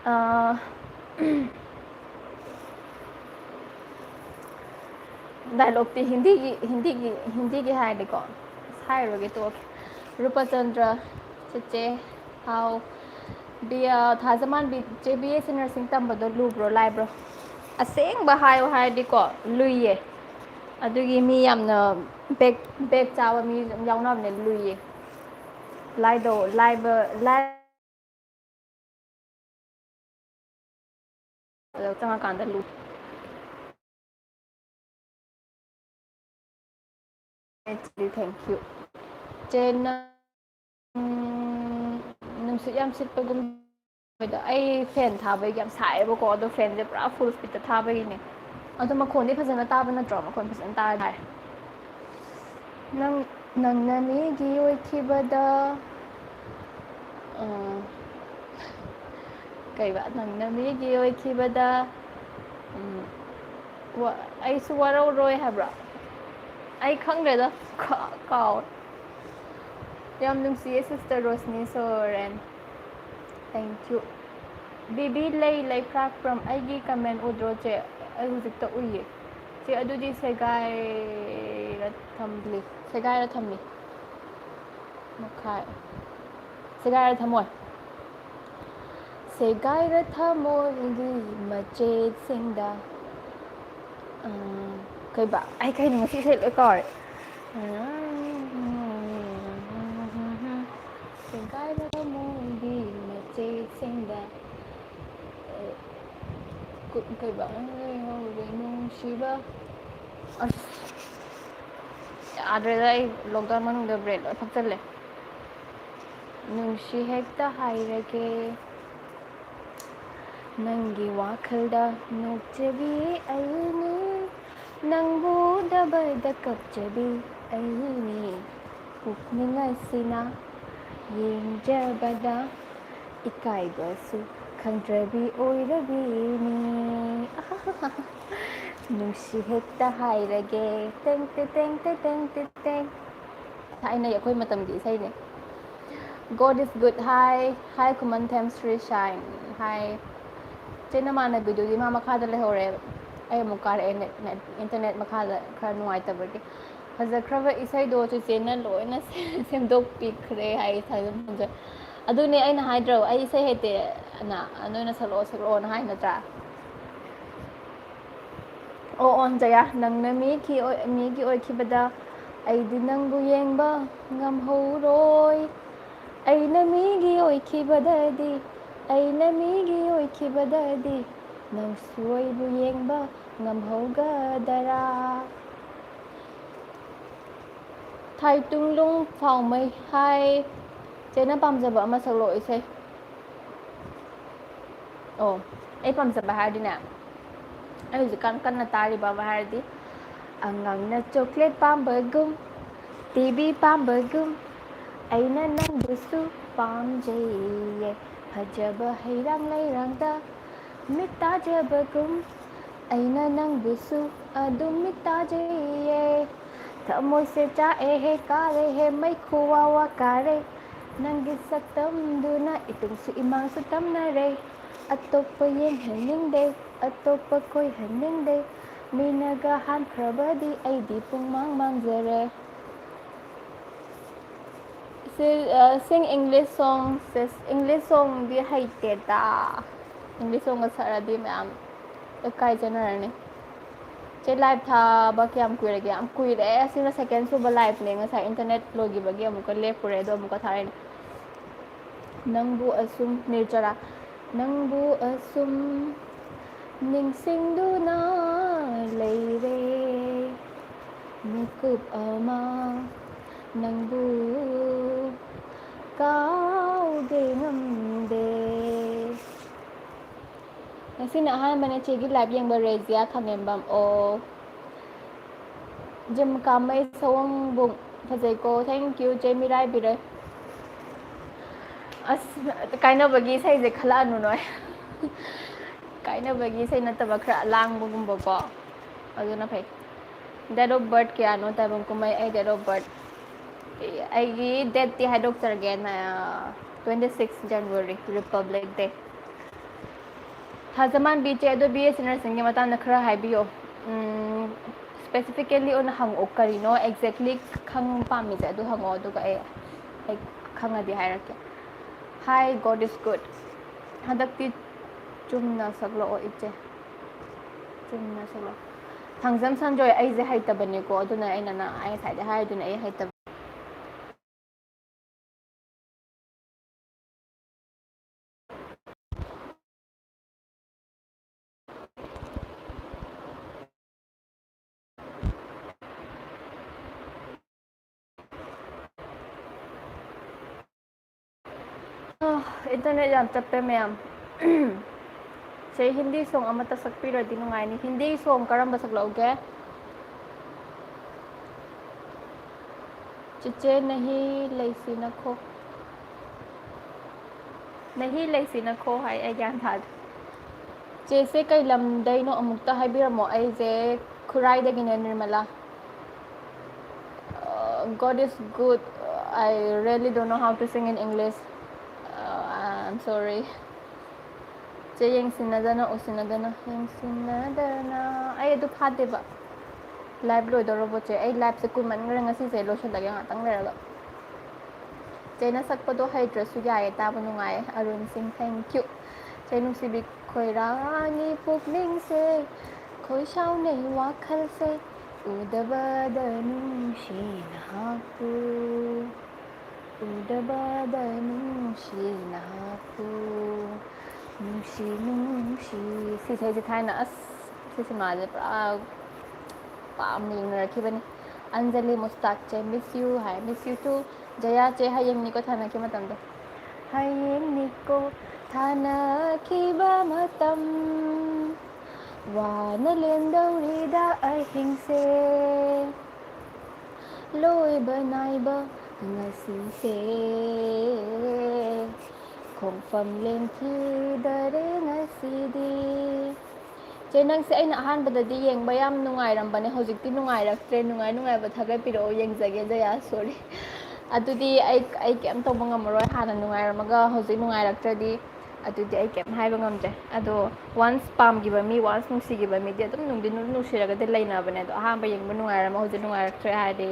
ꯑꯥ, dialogueꯇꯤ ꯍꯤꯟꯗꯤꯒꯤ, ꯍꯤꯟꯗꯤꯒꯤ, ꯍꯤꯟꯗꯤꯒꯤ ꯍꯥꯏꯔꯗꯤꯀꯣ, ꯑꯁ, ꯍꯥꯏꯔꯣꯏꯒꯦ, ꯇꯣꯛꯑꯒꯦ꯫ ꯔꯨꯄꯆꯟꯗ꯭ꯔ, ꯆꯦꯆꯦ, ꯍꯥꯎ꯫ ꯕꯤ-, ꯑ, ꯊꯥꯖꯃꯥꯟꯕꯤ, ꯆꯦ, B S C nursing ꯇꯝꯕꯗꯣ ꯂꯨꯕ꯭ꯔꯣ, ꯂꯥꯏꯕ꯭ꯔꯣ? ꯑꯁꯦꯡꯕ ꯍꯥꯏꯌꯣ ꯍꯥꯏꯔꯗꯤꯀꯣ, ꯂꯨꯏꯌꯦ꯫ ꯑꯗꯨꯒꯤ ꯃꯤ ꯌꯥꯝꯅ back, back ꯆꯥꯕ ꯃꯤ ꯌꯥꯎꯅꯕꯅꯦ, ꯂꯨꯏꯌꯦ꯫ ꯂꯥꯏꯗꯧ-, ꯂꯥꯏꯕ, ꯂꯥꯏ-, ꯑꯗꯣ ꯆꯪꯉꯀꯥꯟꯗ ꯂꯨ꯫ Thank you꯫ ꯆꯦ, ꯅꯪ, ꯎꯝ, ꯅꯨꯡꯁꯤꯠ ꯌꯥꯝ ꯁꯤꯠꯄꯒꯨꯝ ꯑꯩꯈꯣꯏꯗꯣ, ꯑꯩ ꯐꯦꯟ ꯊꯥꯕꯒꯤ ꯌꯥꯝ ꯁꯥꯏꯌꯦꯕꯀꯣ, ꯑꯗꯣ ꯐꯦꯟꯁꯦ ꯄꯨꯔꯥ ꯐꯨꯜ ꯁ꯭ꯄꯤꯠꯇ ꯊꯥꯕꯒꯤꯅꯦ꯫ ꯑꯗꯣ ꯃꯈꯣꯟꯗꯤ ꯐꯖꯅ ꯇꯥꯕ ꯅꯠꯇ꯭ꯔꯣ? ꯃꯈꯣꯟ ꯐꯖꯅ ꯇꯥꯔꯗꯤ ꯍꯥꯏ꯫ ꯅꯪ, ꯅꯪꯅ ꯃꯤꯒꯤ ꯑꯣꯏꯈꯤꯕꯗ, ꯑ, ꯀꯩꯕ? ꯅꯪꯅ ꯃꯤꯒꯤ ꯑꯣꯏꯈꯤꯕꯗ, ꯎꯝ, ꯋꯥ-, ꯑꯩꯁꯨ ꯋꯥꯔꯧꯔꯣꯏ ꯍꯥꯏꯕ꯭ꯔꯣ? ꯑꯩ ꯈꯪꯗ꯭ꯔꯦꯗ, ꯀꯥ-, ꯀꯥꯎꯔꯦ꯫ ꯌꯥꯝ ꯅꯨꯡꯁꯤꯌꯦ sister ꯔꯣꯁꯅꯤ ꯁꯣꯔꯦꯟ꯫ Thank you꯫ ꯕꯤꯕꯤ ꯂꯩ ꯂꯩꯈ꯭ꯔꯥꯛꯄ꯭ꯔꯝ, ꯑꯩꯒꯤ comment ꯎꯗ꯭ꯔꯣ ꯆꯦ? ꯑꯩ ꯍꯧꯖꯤꯛꯇ ꯎꯏꯌꯦ꯫ ꯆꯦ, ꯑꯗꯨꯗꯤ ꯁꯦꯒꯥꯏꯔ ꯊꯝꯂꯤ, ꯁꯦꯒꯥꯏꯔ ꯊꯝꯃꯤ꯫ ꯃꯈꯥꯏ꯫ ꯁꯦꯒꯥꯏꯔ ꯊꯝꯃꯣꯏ꯫ ꯁꯦꯒꯥꯏꯔ ꯊꯝꯃꯣꯏꯒꯤ ꯃꯆꯦꯠꯁꯤꯡꯗ꯫ ꯑ, ꯀꯩꯕ? ꯑꯩ ꯀꯩꯅꯣ ꯉꯁꯤ ꯏꯁꯩ ꯂꯣꯏ ꯀꯥꯎꯔꯦ꯫ ꯁꯦꯒꯥꯏꯔ ꯊꯝꯃꯣꯏꯒꯤ ꯃꯆꯦꯠꯁꯤꯡꯗ꯫ ꯑ, ꯀꯨ-, ꯀꯩꯕ? ꯅꯨꯡꯁꯤꯕ꯫ ꯑꯁ, ꯌꯥꯗ꯭ꯔꯦꯗ, ꯑꯩ lockdown ꯃꯅꯨꯡꯗ brain ꯂꯣꯏ ꯐꯛꯆꯜꯂꯦ꯫ ꯅꯨꯡꯁꯤ ꯍꯦꯛꯇ ꯍꯥꯏꯔꯒꯦ, ꯅꯪꯒꯤ ꯋꯥꯈꯜꯗ ꯅꯣꯛꯆꯕꯤ ꯑꯩꯅꯤ, ꯅꯪꯕꯨ ꯎꯗꯕꯗ ꯀꯞꯆꯕꯤ ꯑꯩꯅꯤ, ꯄꯨꯛꯅꯤꯡ ꯑꯁꯤꯅ ꯌꯦꯡꯖꯕꯗ ꯏꯀꯥꯏꯕꯁꯨ ꯈꯪꯗ꯭ꯔꯕꯤ ꯑꯣꯏꯔꯕꯤꯅꯤ꯫ ꯅꯨꯡꯁꯤ ꯍꯦꯛꯇ ꯍꯥꯏꯔꯒꯦ, ꯇꯦꯡ ꯇꯦ ꯇꯦꯡ ꯇꯦ ꯇꯦꯡ ꯇꯦ ꯇꯦꯡ꯫ ꯊꯥꯏꯅ ꯑꯩꯈꯣꯏ ꯃꯇꯝꯒꯤ ꯏꯁꯩꯅꯦ꯫ God is good, hi, hi Khumanthem Sri Sain, hi꯫ ꯆꯦ ꯅꯃꯥꯟꯅꯕꯤꯗꯨꯗꯤ ꯃꯥ ꯃꯈꯥꯗ ꯂꯩꯍꯧꯔꯦ, ꯑꯩ ꯑꯃꯨꯛ ꯀꯥꯔꯛꯑꯦ, net, net, internet ꯃꯈꯥꯗ ꯈꯔ ꯅꯨꯡꯉꯥꯏꯇꯕꯒꯤ꯫ ꯐꯖꯈ꯭ꯔꯕ ꯏꯁꯩꯗꯣ ꯆꯦꯆꯦꯅ ꯂꯣꯏꯅ ꯁꯦꯝꯗꯣꯛꯄꯤꯈ꯭ꯔꯦ ꯍꯥꯏ, ꯊꯥꯖꯟ ꯊꯥꯖꯟ꯫ ꯑꯗꯨꯅꯦ ꯑꯩꯅ ꯍꯥꯏꯗ꯭ꯔꯣ, ꯑꯩ ꯏꯁꯩ ꯍꯩꯇꯦ ꯑꯅ, ꯅꯣꯏꯅ ꯁꯛꯂꯛꯑꯣ ꯁꯛꯂꯛꯑꯣꯅ ꯍꯥꯏ ꯅꯠꯇ꯭ꯔꯥ? ꯑꯣ, ꯑꯣ, ꯖꯌꯥ, ꯅꯪꯅ ꯃꯤꯒꯤ ꯑꯣꯏ-, ꯃꯤꯒꯤ ꯑꯣꯏꯈꯤꯕꯗ ꯑꯩꯗꯤ ꯅꯪꯕꯨ ꯌꯦꯡꯕ ꯉꯝꯍꯧꯔꯣꯏ꯫ ꯑꯩꯅ ꯃꯤꯒꯤ ꯑꯣꯏꯈꯤꯕꯗꯗꯤ, ꯑꯩꯅ ꯃꯤꯒꯤ ꯑꯣꯏꯈꯤꯕꯗꯗꯤ ꯅꯪꯁꯨ ꯑꯩꯕꯨ ꯌꯦꯡꯕ ꯉꯝꯍꯧꯒꯗꯔꯥ? ꯊꯥꯏꯇꯨꯡꯂꯨꯡ ꯐꯥꯎꯃꯩ, hi꯫ ꯆꯦꯅ ꯄꯥꯝꯖꯕ ꯑꯃ ꯁꯛꯂꯛꯑꯣ ꯏꯁꯩ꯫ ꯑꯣ, ꯑꯩ ꯄꯥꯝꯖꯕ ꯍꯥꯏꯔꯗꯤꯅꯦ, ꯑꯩ ꯍꯧꯖꯤꯛꯀꯥꯟ ꯀꯟꯅ ꯇꯥꯔꯤꯕ ꯑꯃ ꯍꯥꯏꯔꯗꯤ, ꯑꯉꯥꯡꯅ ꯆꯣꯀ꯭ꯂꯦꯠ ꯄꯥꯝꯕꯒꯨꯝ, ꯇꯤꯚꯤ ꯄꯥꯝꯕꯒꯨꯝ, ꯑꯩꯅ ꯅꯪꯕꯨꯁꯨ ꯄꯥꯝꯖꯩꯌꯦ꯫ ꯐꯖꯕ ꯍꯩꯔꯥꯡ ꯂꯩꯔꯥꯡꯗ ꯃꯤꯠ ꯇꯥꯖꯕꯒꯨꯝ, ꯑꯩꯅ ꯅꯪꯕꯨꯁꯨ ꯑꯗꯨꯝ ꯃꯤꯠ ꯇꯥꯖꯩꯌꯦ꯫ ꯊꯃꯣꯏꯁꯦ ꯆꯥꯛꯑꯦꯍꯦ, ꯀꯥꯔꯦꯍꯦ, ꯃꯩꯈꯨ ꯋꯥ ꯋꯥ ꯀꯥꯔꯦ꯫ ꯅꯪꯒꯤ ꯁꯛꯇꯝꯗꯨꯅ ꯏꯇꯨꯡꯁꯨ ꯏꯃꯥꯡꯁꯨ ꯇꯝꯅꯔꯦ꯫ ꯑꯇꯣꯞꯄ ꯌꯦꯡꯍꯟꯅꯤꯡꯗꯦ, ꯑꯇꯣꯞꯄ ꯀꯣꯏꯍꯟꯅꯤꯡꯗꯦ꯫ ꯃꯤꯅꯒ ꯍꯥꯟꯈ꯭ꯔꯕꯗꯤ ꯑꯩꯗꯤ ꯄꯨꯡꯃꯥꯡ ꯃꯥꯡꯖꯔꯦ꯫ ꯁꯤ, ꯑ, sing English song, sis꯫ English songꯗꯤ ꯍꯩꯇꯦꯗ꯫ English songꯒ ꯁꯛꯑꯗꯤ ꯃꯌꯥꯝ ꯏꯀꯥꯏꯖꯅꯔꯅꯤ꯫ ꯆꯦ, live ꯊꯥꯕ ꯀꯌꯥꯝ ꯀꯨꯏꯔꯒꯦ? ꯌꯥꯝ ꯀꯨꯏꯔꯦ꯫ ꯑꯁꯤꯅ second ꯁꯨꯕ liveꯅꯦ꯫ ꯉꯁꯥꯏ internet ꯂꯣꯏꯈꯤꯕꯒꯤ ꯑꯃꯨꯛꯀ ꯂꯦꯞꯄꯨꯔꯦ, ꯑꯗꯣ ꯑꯃꯨꯛꯀ ꯊꯥꯔꯛꯏꯅꯦ꯫ ꯅꯪꯕꯨ ꯑꯁꯨꯝ, ꯅꯤꯔꯖꯔꯥ, ꯅꯪꯕꯨ ꯑꯁꯨꯝ ꯅꯤꯡꯁꯤꯡꯗꯨꯅ ꯂꯩꯔꯦ꯫ ꯃꯤꯀꯨꯞ ꯑꯃ ꯅꯪꯕꯨ ꯀꯥꯎꯗꯦ ꯉꯝꯗꯦ꯫ ꯉꯁꯤꯅ ꯑꯍꯥꯟꯕꯅꯦ ꯆꯦꯒꯤ live ꯌꯦꯡꯕ, ꯔꯦꯖꯤꯌꯥ ꯈꯥꯉꯦꯝꯕꯝ꯫ ꯑꯣ, ꯖꯤꯝ ꯀꯥꯃꯩ ꯁꯑꯣꯡꯕꯨꯡ ꯐꯖꯩꯀꯣ꯫ Thank you, ꯆꯦ ꯃꯤꯔꯥꯏꯕꯤꯔꯩ꯫ ꯑꯁ, ꯀꯥꯏꯅꯕꯒꯤ ꯏꯁꯩꯁꯦ ꯈꯜꯂꯛꯑꯅꯨ ꯅꯣꯏ꯫ ꯀꯥꯏꯅꯕꯒꯤ ꯏꯁꯩ ꯅꯠꯇꯕ ꯈꯔ ꯂꯥꯡꯕꯒꯨꯝꯕꯀꯣ, ꯑꯗꯨꯅ ꯐꯩ꯫ Date of birth ꯀꯌꯥꯅꯣ ꯇꯥꯏꯕꯪ ꯀꯨꯝꯍꯩ? ꯑꯩ date of birth, ꯑꯩꯒꯤ dateꯇꯤ ꯍꯥꯏꯗꯣꯛꯆꯔꯒꯦ, ꯅ-, twenty six January, Republic Day꯫ ꯊꯥꯖꯃꯥꯟꯕꯤ ꯆꯦ, ꯑꯗꯣ B S C nursingꯒꯤ ꯃꯇꯥꯡꯗ ꯈꯔ ꯍꯥꯏꯕꯤꯌꯣ꯫ ꯎꯝ, specifically ꯑꯣꯏꯅ ꯍꯪꯉꯛꯑꯣ, ꯀꯔꯤꯅꯣ exactly ꯈꯪ ꯄꯥꯝꯃꯤꯁꯦ, ꯑꯗꯨ ꯍꯪꯉꯛꯑꯣ, ꯑꯗꯨꯒ ꯑꯩ, ꯑꯩ ꯈꯪꯉꯗꯤ ꯍꯥꯏꯔꯛꯀꯦ꯫ Hi, God is good꯫ ꯍꯟꯗꯛꯇꯤ ꯆꯨꯝꯅ ꯁꯛꯂꯛꯑꯣ ꯏꯆꯦ, ꯆꯨꯝꯅ ꯁꯛꯂꯛꯑꯣ꯫ ꯊꯥꯡꯖꯝ ꯁꯟꯖꯣꯏ, ꯑꯩꯁꯦ ꯍꯩꯇꯕꯅꯤꯀꯣ, ꯑꯗꯨꯅ ꯑꯩꯅ ꯅ-, ꯑꯩ ꯉꯁꯥꯏꯗꯩ ꯍꯥꯏꯗꯨꯅ ꯑꯩ ꯍꯩꯇꯕ꯫ ꯑ, internet ꯌꯥꯝ ꯆꯞꯄꯦ ꯃꯌꯥꯝ꯫ ꯆꯦ, ꯍꯤꯟꯗꯤ ꯁꯣꯡ ꯑꯃꯠꯇ ꯁꯛꯄꯤꯔꯗꯤ ꯅꯨꯡꯉꯥꯏꯅꯤ꯫ ꯍꯤꯟꯗꯤ ꯁꯣꯡ ꯀꯔꯝꯕ ꯁꯛꯂꯛꯎꯒꯦ? ꯆꯤꯆꯦ, ꯅꯍꯤ ꯂꯩꯁꯤ ꯅꯈꯣ꯫ ꯅꯍꯤ ꯂꯩꯁꯤ ꯅꯈꯣ ꯍꯥꯏ, ꯑꯩ ꯒ꯭ꯌꯥꯟ ꯇꯥꯗꯦ꯫ ꯆꯦꯁꯦ ꯀꯩ ꯂꯝꯗꯩꯅꯣ ꯑꯃꯨꯛꯇ ꯍꯥꯏꯕꯤꯔꯝꯃꯣ꯫ ꯑꯩꯁꯦ ꯈꯨꯔꯥꯏꯗꯒꯤꯅꯦ, Nirmala. Uh, God is good. I really don't know how to sing in English. Uh, I'm sorry. ꯆꯦ, ꯌꯦꯡꯁꯤꯟꯅꯗꯅ, ꯎꯁꯤꯟꯅꯗꯅ, ꯌꯦꯡꯁꯤꯟꯅꯗꯅ꯫ ꯑꯩ ꯑꯗꯨ ꯐꯥꯗꯦꯕ꯫ Live ꯂꯣꯏꯗꯧꯔꯕꯣ ꯆꯦ? ꯑꯩ liveꯁꯦ ꯀꯨꯏꯃꯟꯈ꯭ꯔꯦ, ꯉꯁꯤꯁꯦ ꯂꯣꯏꯁꯤꯜꯂꯒꯦ ꯉꯥꯛꯇꯪ ꯂꯩꯔꯒ꯫ ꯆꯦꯅ ꯁꯛꯄꯗꯣ ꯍꯩꯇ꯭ꯔꯁꯨ ꯌꯥꯏꯌꯦ, ꯇꯥꯕ ꯅꯨꯡꯉꯥꯏꯌꯦ꯫ ꯑꯔꯨꯟ ꯁꯤꯡ, thank you꯫ ꯆꯦ ꯅꯨꯡꯁꯤꯕꯤ, ꯈꯣꯏꯔꯥꯡꯉꯤ ꯄꯨꯛꯅꯤꯡꯁꯦ, ꯈꯣꯏ ꯁꯥꯎꯅꯩ ꯋꯥꯈꯜꯁꯦ, ꯎꯗꯕꯗ ꯅꯨꯡꯁꯤ ꯅꯍꯥꯛꯄꯨ, ꯎꯗꯕꯗ ꯅꯨꯡꯁꯤ ꯅꯍꯥꯛꯄꯨ, ꯅꯨꯡꯁꯤ ꯅꯨꯡꯁꯤ꯫ ꯁꯤ ꯏꯁꯩꯁꯦ ꯊꯥꯏꯅ, ꯑꯁ, ꯁꯤ ꯁꯤꯃꯥꯁꯦ ꯄꯨꯔꯥ ꯄꯥꯝꯅ ꯌꯦꯡꯅꯔꯛꯈꯤꯕꯅꯤ꯫ ꯑꯟꯖꯂꯤ ꯃꯨꯁꯇꯥꯛ ꯆꯦ, miss you high, miss you too꯫ ꯖꯌꯥ ꯆꯦ, ꯍꯌꯦꯡꯅꯤꯀꯣ ꯊꯥꯅꯈꯤꯕ ꯃꯇꯝꯗꯣ꯫ ꯍꯌꯦꯡꯅꯤꯀꯣ ꯊꯥꯅꯈꯤꯕ ꯃꯇꯝ, ꯋꯥꯅ ꯂꯦꯟꯗꯧꯔꯤꯗ ꯑꯍꯤꯡꯁꯦ, ꯂꯣꯏꯕ ꯅꯥꯏꯕ ꯉꯁꯤꯁꯦ, ꯈꯣꯡꯐꯝ ꯂꯦꯟꯈꯤꯗꯔꯦ ꯉꯁꯤꯗꯤ꯫ ꯆꯦ, ꯅꯪꯁꯦ ꯑꯩꯅ ꯑꯍꯥꯟꯕꯗꯗꯤ ꯌꯦꯡꯕ ꯌꯥꯝ ꯅꯨꯡꯉꯥꯏꯔꯝꯕꯅꯦ, ꯍꯧꯖꯤꯛꯇꯤ ꯅꯨꯡꯉꯥꯏꯔꯛꯇ꯭ꯔꯦ꯫ ꯅꯨꯡꯉꯥꯏ ꯅꯨꯡꯉꯥꯏꯕ ꯊꯥꯒꯠꯄꯤꯔꯛꯑꯣ, ꯌꯦꯡꯖꯒꯦ ꯖꯌꯥ꯫ Sorry, ꯑꯗꯨꯗꯤ ꯑꯩ, ꯑꯩ ꯀꯩꯝ ꯇꯧꯕ ꯉꯝꯃꯔꯣꯏ꯫ ꯍꯥꯟꯅ ꯅꯨꯡꯉꯥꯏꯔꯝꯃꯒ ꯍꯧꯖꯤꯛ ꯅꯨꯡꯉꯥꯏꯔꯛꯇ꯭ꯔꯗꯤ, ꯑꯗꯨꯗꯤ ꯑꯩ ꯀꯩꯝ ꯍꯥꯏꯕ ꯉꯝꯗ꯭ꯔꯦ꯫ ꯑꯗꯣ once ꯄꯥꯝꯈꯤꯕ ꯃꯤ, once ꯅꯨꯡꯁꯤꯈꯤꯕ ꯃꯤꯗꯤ ꯑꯗꯨꯝ ꯅꯨꯡꯗꯤ ꯅꯨꯡ-, ꯅꯨꯡꯁꯤꯔꯒꯗꯤ ꯂꯩꯅꯕꯅꯦ꯫ ꯑꯗꯣ ꯑꯍꯥꯟꯕ ꯌꯦꯡꯕ ꯅꯨꯡꯉꯥꯏꯔꯝꯃ ꯍꯧꯖꯤꯛ ꯅꯨꯡꯉꯥꯏꯔꯛꯇ꯭ꯔꯦ ꯍꯥꯏꯔꯗꯤ,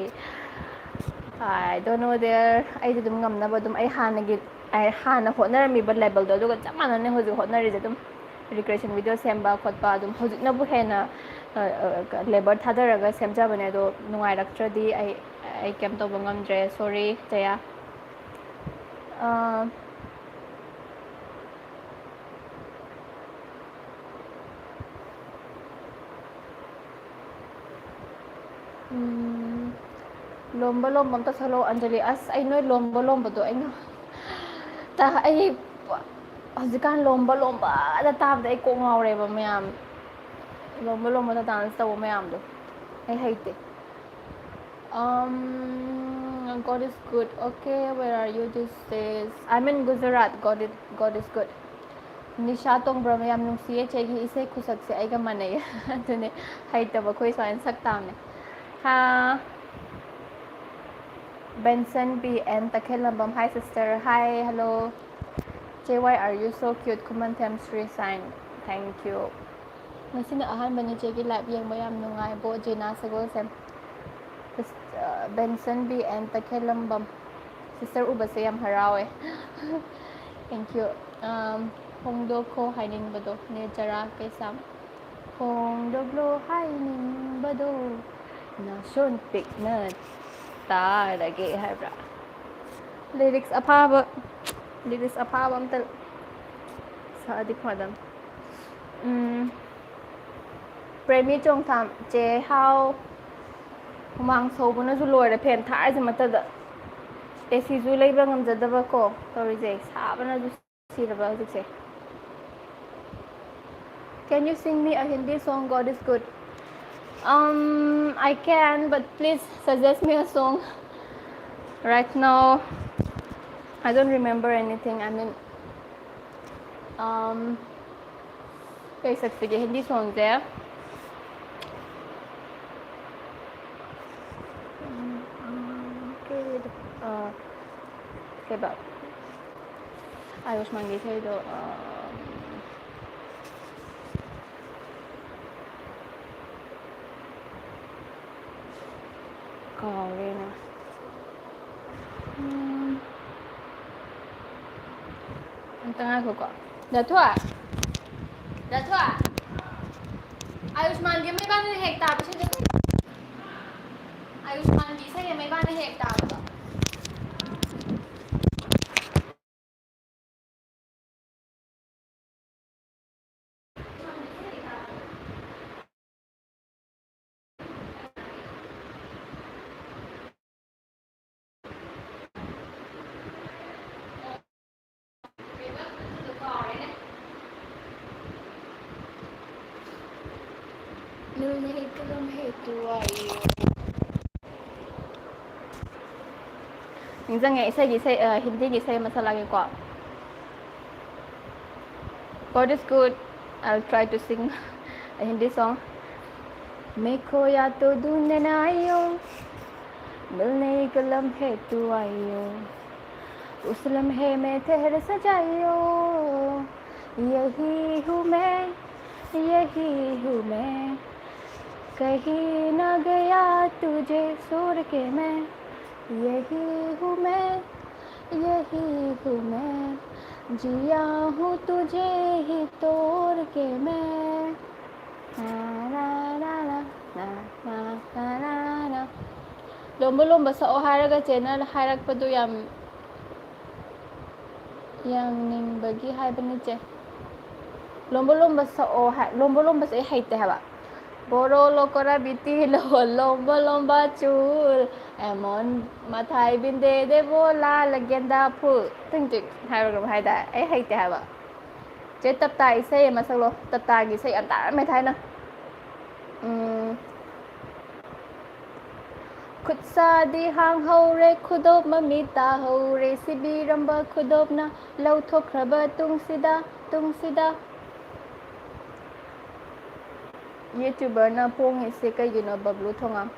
I don't know there꯫ ꯑꯩꯗꯤ ꯑꯗꯨꯝ ꯉꯝꯅꯕ ꯑꯗꯨꯝ ꯑꯩ ꯍꯥꯟꯅꯒꯤ, ꯑꯩ ꯍꯥꯟꯅ ꯍꯣꯠꯅꯔꯝꯃꯤꯕ levelꯗꯣ ꯑꯗꯨꯒ ꯆꯞ ꯃꯥꯟꯅꯅ ꯍꯧꯖꯤꯛ ꯍꯣꯠꯅꯔꯤꯁꯦ꯫ ꯑꯗꯨꯝ recreation video ꯁꯦꯝꯕ ꯈꯣꯠꯄ ꯑꯗꯨꯝ ꯍꯧꯖꯤꯛꯅꯕꯨ ꯍꯦꯟꯅ, ꯑ, ꯑ, labour ꯊꯥꯗꯔꯒ ꯁꯦꯝꯖꯕꯅꯦ꯫ ꯑꯗꯣ ꯅꯨꯡꯉꯥꯏꯔꯛꯇ꯭ꯔꯗꯤ ꯑꯩ, ꯑꯩ ꯀꯩꯝ ꯇꯧꯕ ꯉꯝꯗ꯭ꯔꯦ꯫ Sorry ꯖꯌꯥ꯫ ꯑ, ꯎꯝ, ꯂꯣꯝꯕ ꯂꯣꯝꯕ ꯑꯝꯇ ꯁꯛꯂꯛꯑꯣ, ꯑꯟꯖꯂꯤ꯫ ꯑꯁ, ꯑꯩ ꯅꯣꯏ ꯂꯣꯝꯕ ꯂꯣꯝꯕꯗꯣ ꯑꯩꯅ ꯇꯥ-, ꯑꯩ ꯄ-, ꯍꯧꯖꯤꯛꯀꯥꯟ ꯂꯣꯝꯕ ꯂꯣꯝꯕꯗ ꯇꯥꯕꯗ ꯑꯩ ꯀꯣꯛ ꯉꯥꯎꯔꯦꯕ ꯃꯌꯥꯝ꯫ ꯂꯣꯝꯕ ꯂꯣꯝꯕꯗ dance ꯇꯧꯕ ꯃꯌꯥꯝꯗꯣ ꯑꯩ ꯍꯩꯇꯦ꯫ Um, God is good. Okay, where are you these days? I'm in Gujarat. God is, God is good. ꯅꯤꯁꯥ ꯇꯣꯡꯕ꯭ꯔꯝ, ꯌꯥꯝ ꯅꯨꯡꯁꯤꯌꯦ ꯆꯦꯒꯤ ꯏꯁꯩ ꯈꯨꯁꯛꯁꯦ, ꯑꯩꯒ ꯃꯥꯟꯅꯩꯌꯦ꯫ ꯑꯗꯨꯅꯦ, ꯍꯩꯇꯕ ꯑꯩꯈꯣꯏ ꯁꯨꯃꯥꯏꯅ ꯁꯛ ꯇꯥꯕꯅꯦ꯫ ꯍꯥ꯫ Benson B N ꯇꯈꯦꯜꯂꯝꯕꯝ, hi sister, hi, hello. Che, why are you so cute? Khumanthem Sri Sain, thank you. ꯉꯁꯤꯅ ꯑꯍꯥꯟꯕꯅꯤ ꯆꯦꯒꯤ live ꯌꯦꯡꯕ, ꯌꯥꯝ ꯅꯨꯡꯉꯥꯏꯕꯣ ꯖꯦꯅꯥ ꯁꯒꯣꯜꯁꯦꯝ꯫ Benson B N ꯇꯈꯦꯜꯂꯝꯕꯝ, sister ꯎꯕꯁꯦ ꯌꯥꯝ ꯍꯔꯥꯎꯋꯦ꯫ Thank you. Um, ꯐꯣꯡꯗꯣꯛꯈꯣ ꯍꯥꯏꯅꯤꯡꯕꯗꯣ ꯅꯦ ꯆꯔꯥ ꯀꯩꯁꯥꯝ꯫ ꯐꯣꯡꯗꯣꯛꯂꯣ ꯍꯥꯏꯅꯤꯡꯕꯗꯣ ꯅꯥꯁꯣꯟ ꯄꯤꯛꯅ ꯇꯥꯔꯒꯦ ꯍꯥꯏꯕ꯭ꯔꯥ? Lyrics ꯑꯐꯥꯕ, lyrics ꯑꯐꯥꯕ ꯑꯝꯇ ꯁꯛꯑꯗꯤ ꯐꯗꯝ꯫ ꯎꯝ, ꯄ꯭ꯔꯦꯃꯤ ꯆꯣꯡꯊꯥꯝ, ꯆꯦ ꯍꯥꯎ꯫ ꯍꯨꯃꯥꯡ ꯁꯧꯕꯅꯁꯨ ꯂꯣꯏꯔꯦ, fan ꯊꯥꯔꯤꯁꯦ ꯃꯊꯛꯇ꯫ AC ꯁꯨ ꯂꯩꯕ ꯉꯝꯖꯗꯕ ꯀꯣ ꯇꯧꯔꯤꯁꯦ, ꯁꯥꯕꯅꯁꯨ ꯁꯤꯔꯕ ꯍꯧꯖꯤꯛꯁꯦ꯫ Can you sing me a Hindi song, God is good? Um, I can, but please suggest me a song. Right now, I don't remember anything. I mean, um, ꯀꯩ ꯁꯛꯁꯤꯒꯦ ꯍꯤꯟꯗꯤ song ꯁꯦ? ꯎꯝ, ꯀꯩꯕ? ꯑꯥꯌꯨꯁꯃꯥꯟꯒꯤ ꯏꯁꯩꯗꯣ, ꯑꯥ, ꯀꯥꯎꯔꯦꯅꯦ꯫ ꯎꯝ꯫ ꯑꯝꯇ ꯉꯥꯏꯈꯣꯀꯣ꯫ ꯗꯥꯊꯣꯏ! ꯗꯥꯊꯣꯏ! ꯑꯥꯌꯨꯁꯃꯥꯟꯒꯤ ꯑꯃ ꯏꯕꯥꯅꯤꯅ ꯍꯦꯛ ꯇꯥꯕ ꯏꯁꯩꯗꯣ ꯀꯩ? ꯑꯥꯌꯨꯁꯃꯥꯟꯒꯤ ꯏꯁꯩ ꯑꯃ ꯏꯕꯥꯅꯤ ꯍꯦꯛ ꯇꯥꯕꯗꯣ꯫ नहीं कलम है तू आई हो। ꯅꯤꯡꯁꯤꯡꯉꯦ, ꯏꯁꯩꯒꯤ ꯏꯁꯩ, ꯑ, ꯍꯤꯟꯗꯤꯒꯤ ꯏꯁꯩ ꯑꯃ ꯁꯛꯂꯛꯑꯒꯦꯀꯣ꯫ God is good. I'll try to sing a Hindi song. मैं खोया तो ढूंढने आइयो, मिलने एक लम्हे तू आइयो, उस लम्हे में ठहर सजाइयो, यही हूँ मैं, यही हूँ मैं, कहीं ना गया तुझे छोड़ के मैं, यही हूँ मैं, यही हूँ मैं, जिया हूँ तुझे ही तोड़ के मैं। ꯂꯣꯝꯕ ꯂꯣꯝꯕ ꯁꯛꯑꯣ ꯍꯥꯏꯔꯒ ꯆꯦꯅ ꯍꯥꯏꯔꯛꯄꯗꯨ ꯌꯥꯝ ꯌꯥꯡꯅꯤꯡꯕꯒꯤ ꯍꯥꯏꯕꯅꯤ ꯆꯦ꯫ ꯂꯣꯝꯕ ꯂꯣꯝꯕ ꯁꯛꯑꯣ ꯍꯥꯏ, ꯂꯣꯝꯕ ꯂꯣꯝꯕꯁꯦ ꯑꯩ ꯍꯩꯇꯦ ꯍꯥꯏꯕ꯫ ꯕꯣꯔꯣ ꯂꯣꯀꯣꯔꯥ ꯕꯤꯇꯤ ꯂꯣ, ꯂꯣꯝꯕ ꯂꯣꯝꯕ ꯆꯨꯜ, ꯑꯦꯃꯣꯟ ꯃꯊꯥꯏ ꯕꯤꯟꯗꯦ ꯗꯦꯕꯣ ꯂꯥ ꯂꯒꯦꯟꯗꯥ ꯐꯨꯜ, ꯇꯤꯡ ꯇꯤꯡ ꯍꯥꯏꯕ꯭ꯔꯥ ꯀꯩꯅꯣꯝ ꯍꯥꯏꯗꯥꯏ? ꯑꯩ ꯍꯩꯇꯦ ꯍꯥꯏꯕ꯫ ꯆꯦ ꯇꯞꯇꯥ ꯏꯁꯩ ꯑꯃ ꯁꯛꯂꯣ꯫ ꯇꯞꯇꯥꯒꯤ ꯏꯁꯩ ꯌꯥꯝ ꯇꯥꯔꯝꯃꯦ ꯊꯥꯏꯅ꯫ ꯎꯝ꯫ ꯈꯨꯠꯁꯥꯗꯤ ꯍꯥꯡꯍꯧꯔꯦ, ꯈꯨꯗꯣꯞ ꯃꯃꯤꯠ ꯇꯥꯍꯧꯔꯦ, ꯁꯤꯕꯤꯔꯝꯕ ꯈꯨꯗꯣꯞꯅ ꯂꯧꯊꯣꯛꯈ꯭ꯔꯕ ꯇꯨꯡꯁꯤꯗ, ꯇꯨꯡꯁꯤꯗ꯫ YouTuberꯅ ꯄꯣꯡꯉꯤꯁꯦ ꯀꯩꯒꯤꯅꯣ, ꯕꯕ꯭ꯂꯨ ꯊꯣꯉꯥꯝ?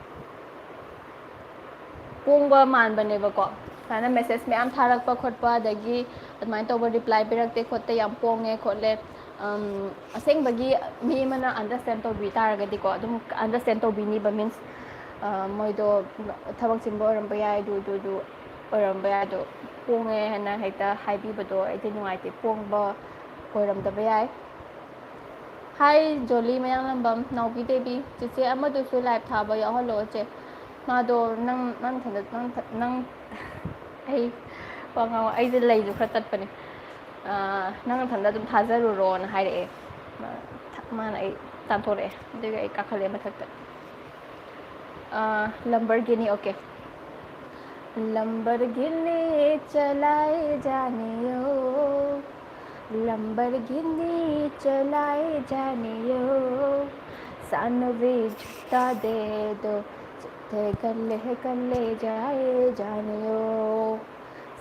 ꯄꯣꯡꯕ ꯃꯥꯟꯕꯅꯦꯕꯀꯣ, ꯁꯨꯃꯥꯏꯅ message ꯃꯌꯥꯝ ꯊꯥꯔꯛꯄ ꯈꯣꯠꯄ, ꯑꯗꯒꯤ ꯑꯗꯨꯃꯥꯏꯅ ꯇꯧꯕ, reply ꯄꯤꯔꯛꯇꯦ ꯈꯣꯠꯇꯦ, ꯌꯥꯝ ꯄꯣꯡꯉꯦ ꯈꯣꯠꯂꯦ꯫ ꯑꯝ, ꯑꯁꯦꯡꯕꯒꯤ ꯃꯤ ꯑꯃꯅ understand ꯇꯧꯕꯤ ꯇꯥꯔꯒꯗꯤꯀꯣ, ꯑꯗꯨꯝ understand ꯇꯧꯕꯤꯅꯤꯕ, means, ꯑ, ꯃꯣꯏꯗꯣ ꯊꯕꯛ ꯆꯤꯟꯕ ꯑꯣꯏꯔꯝꯕ ꯌꯥꯏ, ꯑꯗꯨ, ꯑꯗꯨ, ꯑꯗꯨ ꯑꯣꯏꯔꯝꯕ ꯌꯥꯏ꯫ ꯑꯗꯣ ꯄꯣꯡꯉꯦ ꯍꯥꯏꯅ ꯍꯦꯛꯇ ꯍꯥꯏꯕꯤꯕꯗꯣ ꯑꯩꯗꯤ ꯅꯨꯡꯉꯥꯏꯇꯦ, ꯄꯣꯡꯕ ꯑꯣꯏꯔꯝꯗꯕ ꯌꯥꯏ꯫ Hi ꯖꯣꯂꯤ ꯃꯌꯥꯡꯂꯝꯕꯝ, ꯅꯥꯎꯕꯤ ꯗꯦꯕꯤ, ꯆꯦꯆꯦ ꯑꯃꯗꯨꯁꯨ live ꯊꯥꯕ ꯌꯥꯎꯍꯜꯂꯣ ꯆꯦ꯫ ꯃꯥꯗꯣ ꯅꯪ, ꯅꯪ ꯊꯟꯗ-, ꯅꯪ ꯊ-, ꯅꯪ, ꯑꯩ ꯋꯥ ꯉꯥꯡ-, ꯑꯩꯁꯦ ꯂꯩꯁꯨ ꯈꯔ ꯇꯠꯄꯅꯦ꯫ ꯑ, "ꯅꯪ ꯅꯊꯟꯗ ꯑꯗꯨꯝ ꯊꯥꯖꯔꯨꯔꯣꯅ" ꯍꯥꯏꯔꯛꯑꯦ꯫ ꯃꯥ-, ꯊ-, ꯃꯥꯅ ꯑꯩ ꯇꯥꯟꯊꯣꯔꯛꯑꯦ꯫ ꯑꯗꯨꯒꯤ ꯑꯩ ꯀꯥꯈꯠꯂꯦ ꯃꯊꯛꯇ꯫ ꯑ, Lamborghini, okay꯫ Lamborghini चलाए जानियो, Lamborghini चलाए जानियो, ਸਾਨੂੰ ਵੀ ਝੂਟਾ ਦੇ ਦੋ, ਜਿੱਥੇ ਇਕੱਲੇ ਇਕੱਲੇ ਜਾਏ ਜਾਣਿਓ।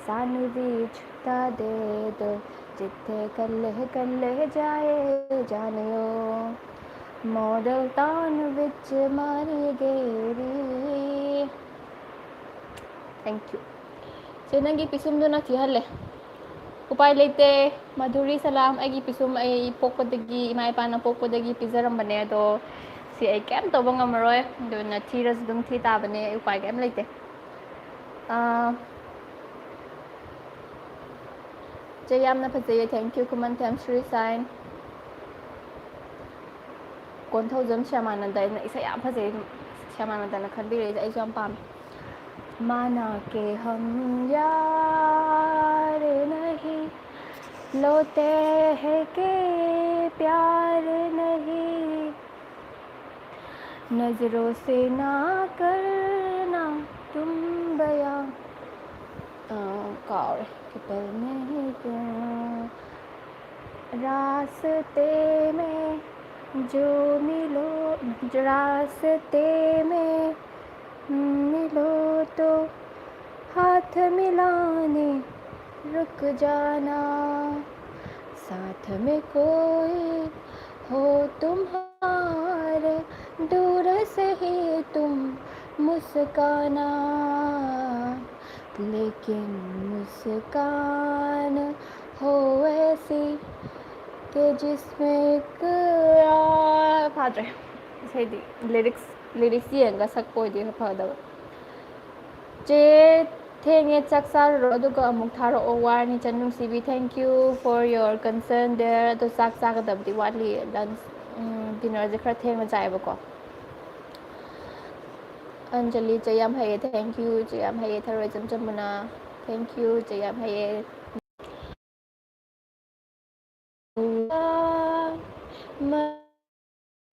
ਸਾਨੂੰ ਵੀ ਝੂਟਾ ਦੇ ਦੋ, ਜਿੱਥੇ ਇਕੱਲੇ ਇਕੱਲੇ ਜਾਏ ਜਾਣਿਓ। ਮਾਡਲ ਟਾਊਨ ਵਿੱਚ ਮਾਰੀ ਗੇਰੀ। Thank you. ꯆꯦ, ꯅꯪꯒꯤ ꯄꯤꯁꯨꯝꯗꯨꯅ ꯊꯤꯍꯜꯂꯦ꯫ ꯎꯄꯥꯏ ꯂꯩꯇꯦ꯫ ꯃꯥꯙꯨꯔꯤ ꯁꯂꯥꯝ, ꯑꯩꯒꯤ ꯄꯤꯁꯨꯝ ꯑꯩ ꯄꯣꯛꯄꯗꯒꯤ, ꯏꯃꯥ ꯏꯄꯥꯅ ꯄꯣꯛꯄꯗꯒꯤ ꯄꯤꯖꯔꯝꯕꯅꯦ, ꯑꯗꯣ ꯁꯤ ꯑꯩ ꯀꯩꯝ ꯇꯧꯕ ꯉꯝꯃꯔꯣꯏ, ꯑꯗꯨꯅ ꯊꯤꯔꯁꯨ ꯑꯗꯨꯝ ꯊꯤ ꯇꯥꯕꯅꯦ, ꯑꯩ ꯎꯄꯥꯏ ꯀꯩꯝ ꯂꯩꯇꯦ꯫ ꯑꯥ, ꯆꯦ, ꯌꯥꯝꯅ ꯐꯖꯩꯌꯦ, thank you, Khumanthem Sri sign. Konthoujam ꯁ꯭ꯌꯥꯃꯥꯅꯟꯗ, ꯑꯩꯅ ꯏꯁꯩ ꯌꯥꯝ ꯐꯖꯩ, ꯁ꯭ꯌꯥꯃꯥꯅꯟꯗꯅ ꯈꯟꯕꯤꯔꯛꯏꯁꯦ, ꯑꯩꯁꯨ ꯌꯥꯝ ꯄꯥꯝꯃꯦ꯫ माना के हम यार नहीं, लोटे है के प्यार नहीं, नजरों से ना करना तुम बयां। ꯑ, ꯀꯥꯎꯔꯦ꯫ ꯀꯩ ꯄꯜ ꯃꯦ ꯍꯤ ꯀꯌꯥ रास्ते में जो मिलो, रास्ते में मिलो तो हाथ मिलाने रुक जाना। साथ में कोई हो तुम्हारे, दूर से ही तुम मुस्काना। लेकिन मुस्कान हो ऐसी कि जिसमें एक, आ, ꯐꯥꯗ꯭ꯔꯦ꯫ ꯏꯁꯩꯗꯤ lyrics, lyrics ꯌꯦꯡꯉꯒ ꯁꯛꯄ ꯑꯣꯏꯗꯤ ꯈꯔ ꯐꯒꯗꯕ꯫ ꯆꯦ, ꯊꯦꯡꯉꯦ, ꯆꯥꯛ ꯆꯥꯔꯨꯔꯣ, ꯑꯗꯨꯒ ꯑꯃꯨꯛ ꯊꯥꯔꯛꯑꯣ꯫ ꯋꯥꯔꯅꯤ ꯆꯟ ꯅꯨꯡꯁꯤꯕꯤ, thank you for your concern there. ꯑꯗꯣ ꯆꯥꯛ ꯆꯥꯒꯗꯕꯗꯤ ꯋꯥꯠꯂꯤ, lunch, ꯎꯝ, dinnerꯁꯦ ꯈꯔ ꯊꯦꯡꯅ ꯆꯥꯏꯌꯦꯕꯀꯣ꯫ ꯑꯟꯖꯂꯤ, ꯆꯦ ꯌꯥꯝ ꯍꯩꯌꯦ, thank you꯫ ꯆꯦ ꯌꯥꯝ ꯍꯩꯌꯦ꯫ ꯊꯔꯣꯏ ꯏꯆꯝ ꯆꯝꯕꯅ, thank you꯫ ꯆꯦ ꯌꯥꯝ ꯍꯩꯌꯦ꯫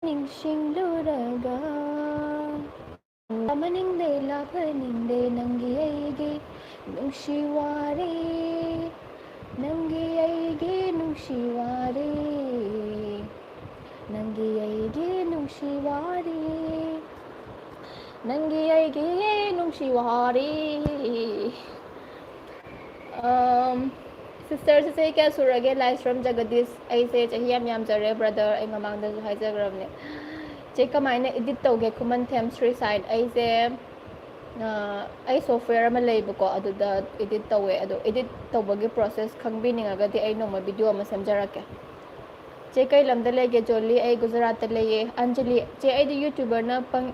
ꯅꯤꯡꯁꯤꯡꯂꯨꯔꯒ ꯂꯥꯃꯅꯤꯡꯗꯦ, ꯂꯥꯐꯅꯤꯡꯗꯦ ꯅꯪꯒꯤ ꯑꯩꯒꯤ ꯅꯨꯡꯁꯤ ꯋꯥꯔꯤ, ꯅꯪꯒꯤ ꯑꯩꯒꯤ ꯅꯨꯡꯁꯤ ꯋꯥꯔꯤ, ꯅꯪꯒꯤ ꯑꯩꯒꯤ ꯅꯨꯡꯁꯤ ꯋꯥꯔꯤ꯫ ꯑꯝ, ꯁꯤꯁꯇꯔꯁꯦ ꯆꯍꯤ ꯀꯌꯥ ꯁꯨꯔꯒꯦ? ꯂꯥꯏꯁ꯭ꯔꯝ ꯖꯒꯗꯤꯁ꯫ ꯑꯩꯁꯦ ꯆꯍꯤ ꯌꯥꯝ ꯌꯥꯝꯖꯔꯦ ꯕ꯭ꯔꯗꯔ, ꯑꯩ ꯃꯃꯥꯡꯗꯁꯨ ꯍꯥꯏꯖꯈ꯭ꯔꯕꯅꯦ꯫ ꯆꯦ, ꯀꯃꯥꯏꯅ ꯏꯗꯤꯠ ꯇꯧꯒꯦ? ꯈꯨꯃꯟꯊꯦꯝ ꯁ꯭ꯔꯤ ꯁꯥꯏꯠ꯫ ꯑꯩꯁꯦ, ꯑ, ꯑꯩ ꯁꯣꯐꯋꯦꯌꯔ ꯑꯃ ꯂꯩꯕꯀꯣ, ꯑꯗꯨꯗ ꯏꯗꯤꯠ ꯇꯧꯋꯦ꯫ ꯑꯗꯣ ꯏꯗꯤꯠ ꯇꯧꯕꯒꯤ ꯄ꯭ꯔꯣꯁꯦꯁ ꯈꯪꯕꯤꯅꯤꯡꯉꯒꯗꯤ ꯑꯩ ꯅꯣꯡꯃ ꯚꯤꯗꯤꯑꯣ ꯑꯃ ꯁꯦꯝꯖꯔꯛꯀꯦ꯫ ꯆꯦ, ꯀꯩ ꯂꯝꯗ ꯂꯩꯒꯦ? ꯖꯣꯂꯤ, ꯑꯩ ꯒꯨꯖꯔꯥꯠꯇ ꯂꯩꯌꯦ꯫ ꯑꯟꯖꯂꯤ, ꯆꯦ, ꯑꯩꯗꯤ ꯌꯨꯇ꯭ꯌꯨꯕꯔꯅ ꯄꯪ-,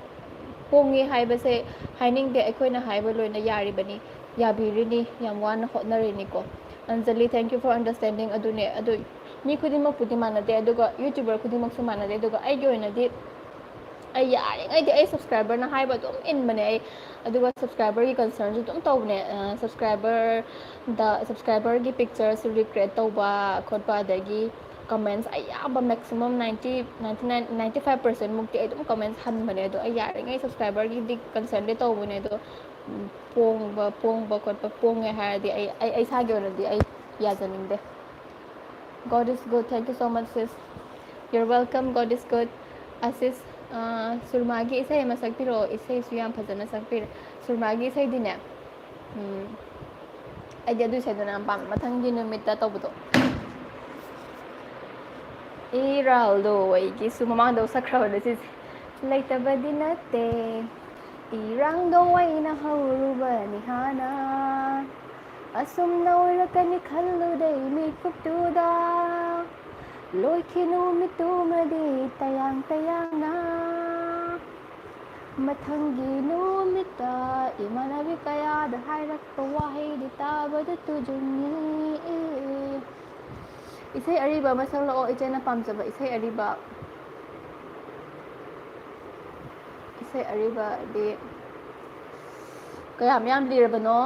ꯄꯣꯡꯉꯦ ꯍꯥꯏꯕꯁꯦ ꯍꯥꯏꯅꯤꯡꯗꯦ, ꯑꯩꯈꯣꯏꯅ ꯍꯥꯏꯕ ꯂꯣꯏꯅ ꯌꯥꯔꯤꯕꯅꯤ, ꯌꯥꯕꯤꯔꯤꯅꯤ, ꯌꯥꯝ ꯋꯥꯅ ꯍꯣꯠꯅꯔꯤꯅꯤꯀꯣ꯫ Anjali, thank you for understanding꯫ ꯑꯗꯨꯅꯦ, ꯑꯗꯨ ꯃꯤ ꯈꯨꯗꯤꯡꯃꯛꯄꯨꯗꯤ ꯃꯥꯟꯅꯗꯦ, ꯑꯗꯨꯒ ꯌꯨꯇ꯭ꯌꯨꯕꯔ ꯈꯨꯗꯤꯡꯃꯛꯁꯨ ꯃꯥꯟꯅꯗꯦ, ꯑꯗꯨꯒ ꯑꯩꯒꯤ ꯑꯣꯏꯅꯗꯤ ꯑꯩ ꯌꯥꯔꯤꯉꯩꯗꯤ ꯑꯩ ꯁꯕꯁꯀ꯭ꯔꯥꯏꯕꯔꯅ ꯍꯥꯏꯕ ꯑꯗꯨꯝ ꯏꯟꯕꯅꯦ ꯑꯩ, ꯑꯗꯨꯒ ꯁꯕꯁꯀ꯭ꯔꯥꯏꯕꯔꯒꯤ ꯀꯟꯁꯔꯟꯁꯨ ꯑꯗꯨꯝ ꯇꯧꯕꯅꯦ꯫ ꯑ, ꯁꯕꯁꯀ꯭ꯔꯥꯏꯕꯔꯗ, ꯁꯕꯁꯀ꯭ꯔꯥꯏꯕꯔꯒꯤ ꯄꯤꯛꯆꯔꯁꯨ ꯔꯤꯀ꯭ꯔꯤꯌꯦꯠ ꯇꯧꯕ ꯈꯣꯠꯄ, ꯑꯗꯒꯤ ꯀꯃꯦꯟꯁ ꯑꯌꯥꯝꯕ maximum ninety, ninety nine, ninety five percent ꯃꯨꯛꯇꯤ ꯑꯩ ꯑꯗꯨꯝ ꯀꯃꯦꯟꯁ ꯍꯟꯕꯅꯦ꯫ ꯑꯗꯣ ꯑꯩ ꯌꯥꯔꯤꯉꯩ ꯁꯕꯁꯀ꯭ꯔꯥꯏꯕꯔꯒꯤꯗꯤ ꯀꯟꯁꯔꯟꯗꯤ ꯇꯧꯕꯅꯦ꯫ ꯑꯗꯣ, ꯎꯝ, ꯄꯣꯡꯕ, ꯄꯣꯡꯕ ꯈꯣꯠꯄ, ꯄꯣꯡꯉꯦ ꯍꯥꯏꯔꯗꯤ ꯑꯩ, ꯑꯩ, ꯑꯩ ꯏꯁꯥꯒꯤ ꯑꯣꯏꯅꯗꯤ ꯑꯩ ꯌꯥꯖꯅꯤꯡꯗꯦ꯫ God is good. Thank you so much, sis. You're welcome. God is good. ꯑꯁꯤꯁ, ꯑ, ꯁꯨꯔꯃꯥꯒꯤ ꯏꯁꯩ ꯑꯃ ꯁꯛꯄꯤꯔꯛꯑꯣ꯫ ꯏꯁꯩꯁꯨ ꯌꯥꯝ ꯐꯖꯅ ꯁꯛꯄꯤꯔꯦ꯫ ꯁꯨꯔꯃꯥꯒꯤ ꯏꯁꯩꯗꯤꯅꯦ, ꯎꯝ, ꯑꯩꯗꯤ ꯑꯗꯨ ꯏꯁꯩꯗꯨꯅ ꯌꯥꯝ ꯄꯥꯝꯃꯦ꯫ ꯃꯊꯪꯒꯤ ꯅꯨꯃꯤꯠꯇ ꯇꯧꯕꯗꯣ꯫ ꯏꯔꯥꯜꯗꯣ ꯑꯩꯒꯤꯁꯨ ꯃꯃꯥꯡꯗ ꯁꯛꯈ꯭ꯔꯕꯅꯦ ꯁꯤꯁꯦ꯫ ꯂꯩꯇꯕꯗꯤ ꯅꯠꯇꯦ, ꯏꯔꯥꯡꯗꯣ ꯑꯩꯅ ꯍꯧꯔꯨꯕꯅꯤ ꯍꯥꯟꯅ꯫ ꯑꯁꯨꯝꯅ ꯑꯣꯏꯔꯛꯀꯅꯤ ꯈꯜꯂꯨꯗꯦ ꯃꯤꯀꯨꯞꯇꯨꯗ꯫ ꯂꯣꯏꯈꯤ ꯅꯨꯃꯤꯠꯇꯨꯃꯗꯤ ꯇꯌꯥꯡ ꯇꯌꯥꯡꯅ꯫ ꯃꯊꯪꯒꯤ ꯅꯨꯃꯤꯠꯇ ꯏꯃꯥꯟꯅꯕꯤ ꯀꯌꯥꯗ ꯍꯥꯏꯔꯛꯄ ꯋꯥꯍꯩꯗꯤ ꯇꯥꯕꯗ ꯇꯨꯖꯨꯡꯉꯤ꯫ ꯏꯁꯩ ꯑꯔꯤꯕ ꯑꯃ ꯁꯛꯂꯛꯑꯣ, ꯏꯆꯦꯅ ꯄꯥꯝꯖꯕ ꯏꯁꯩ ꯑꯔꯤꯕ꯫ ꯏꯁꯩ ꯑꯔꯤꯕꯗꯤ ꯀꯌꯥꯝ ꯌꯥꯝ ꯂꯤꯔꯕꯅꯣ?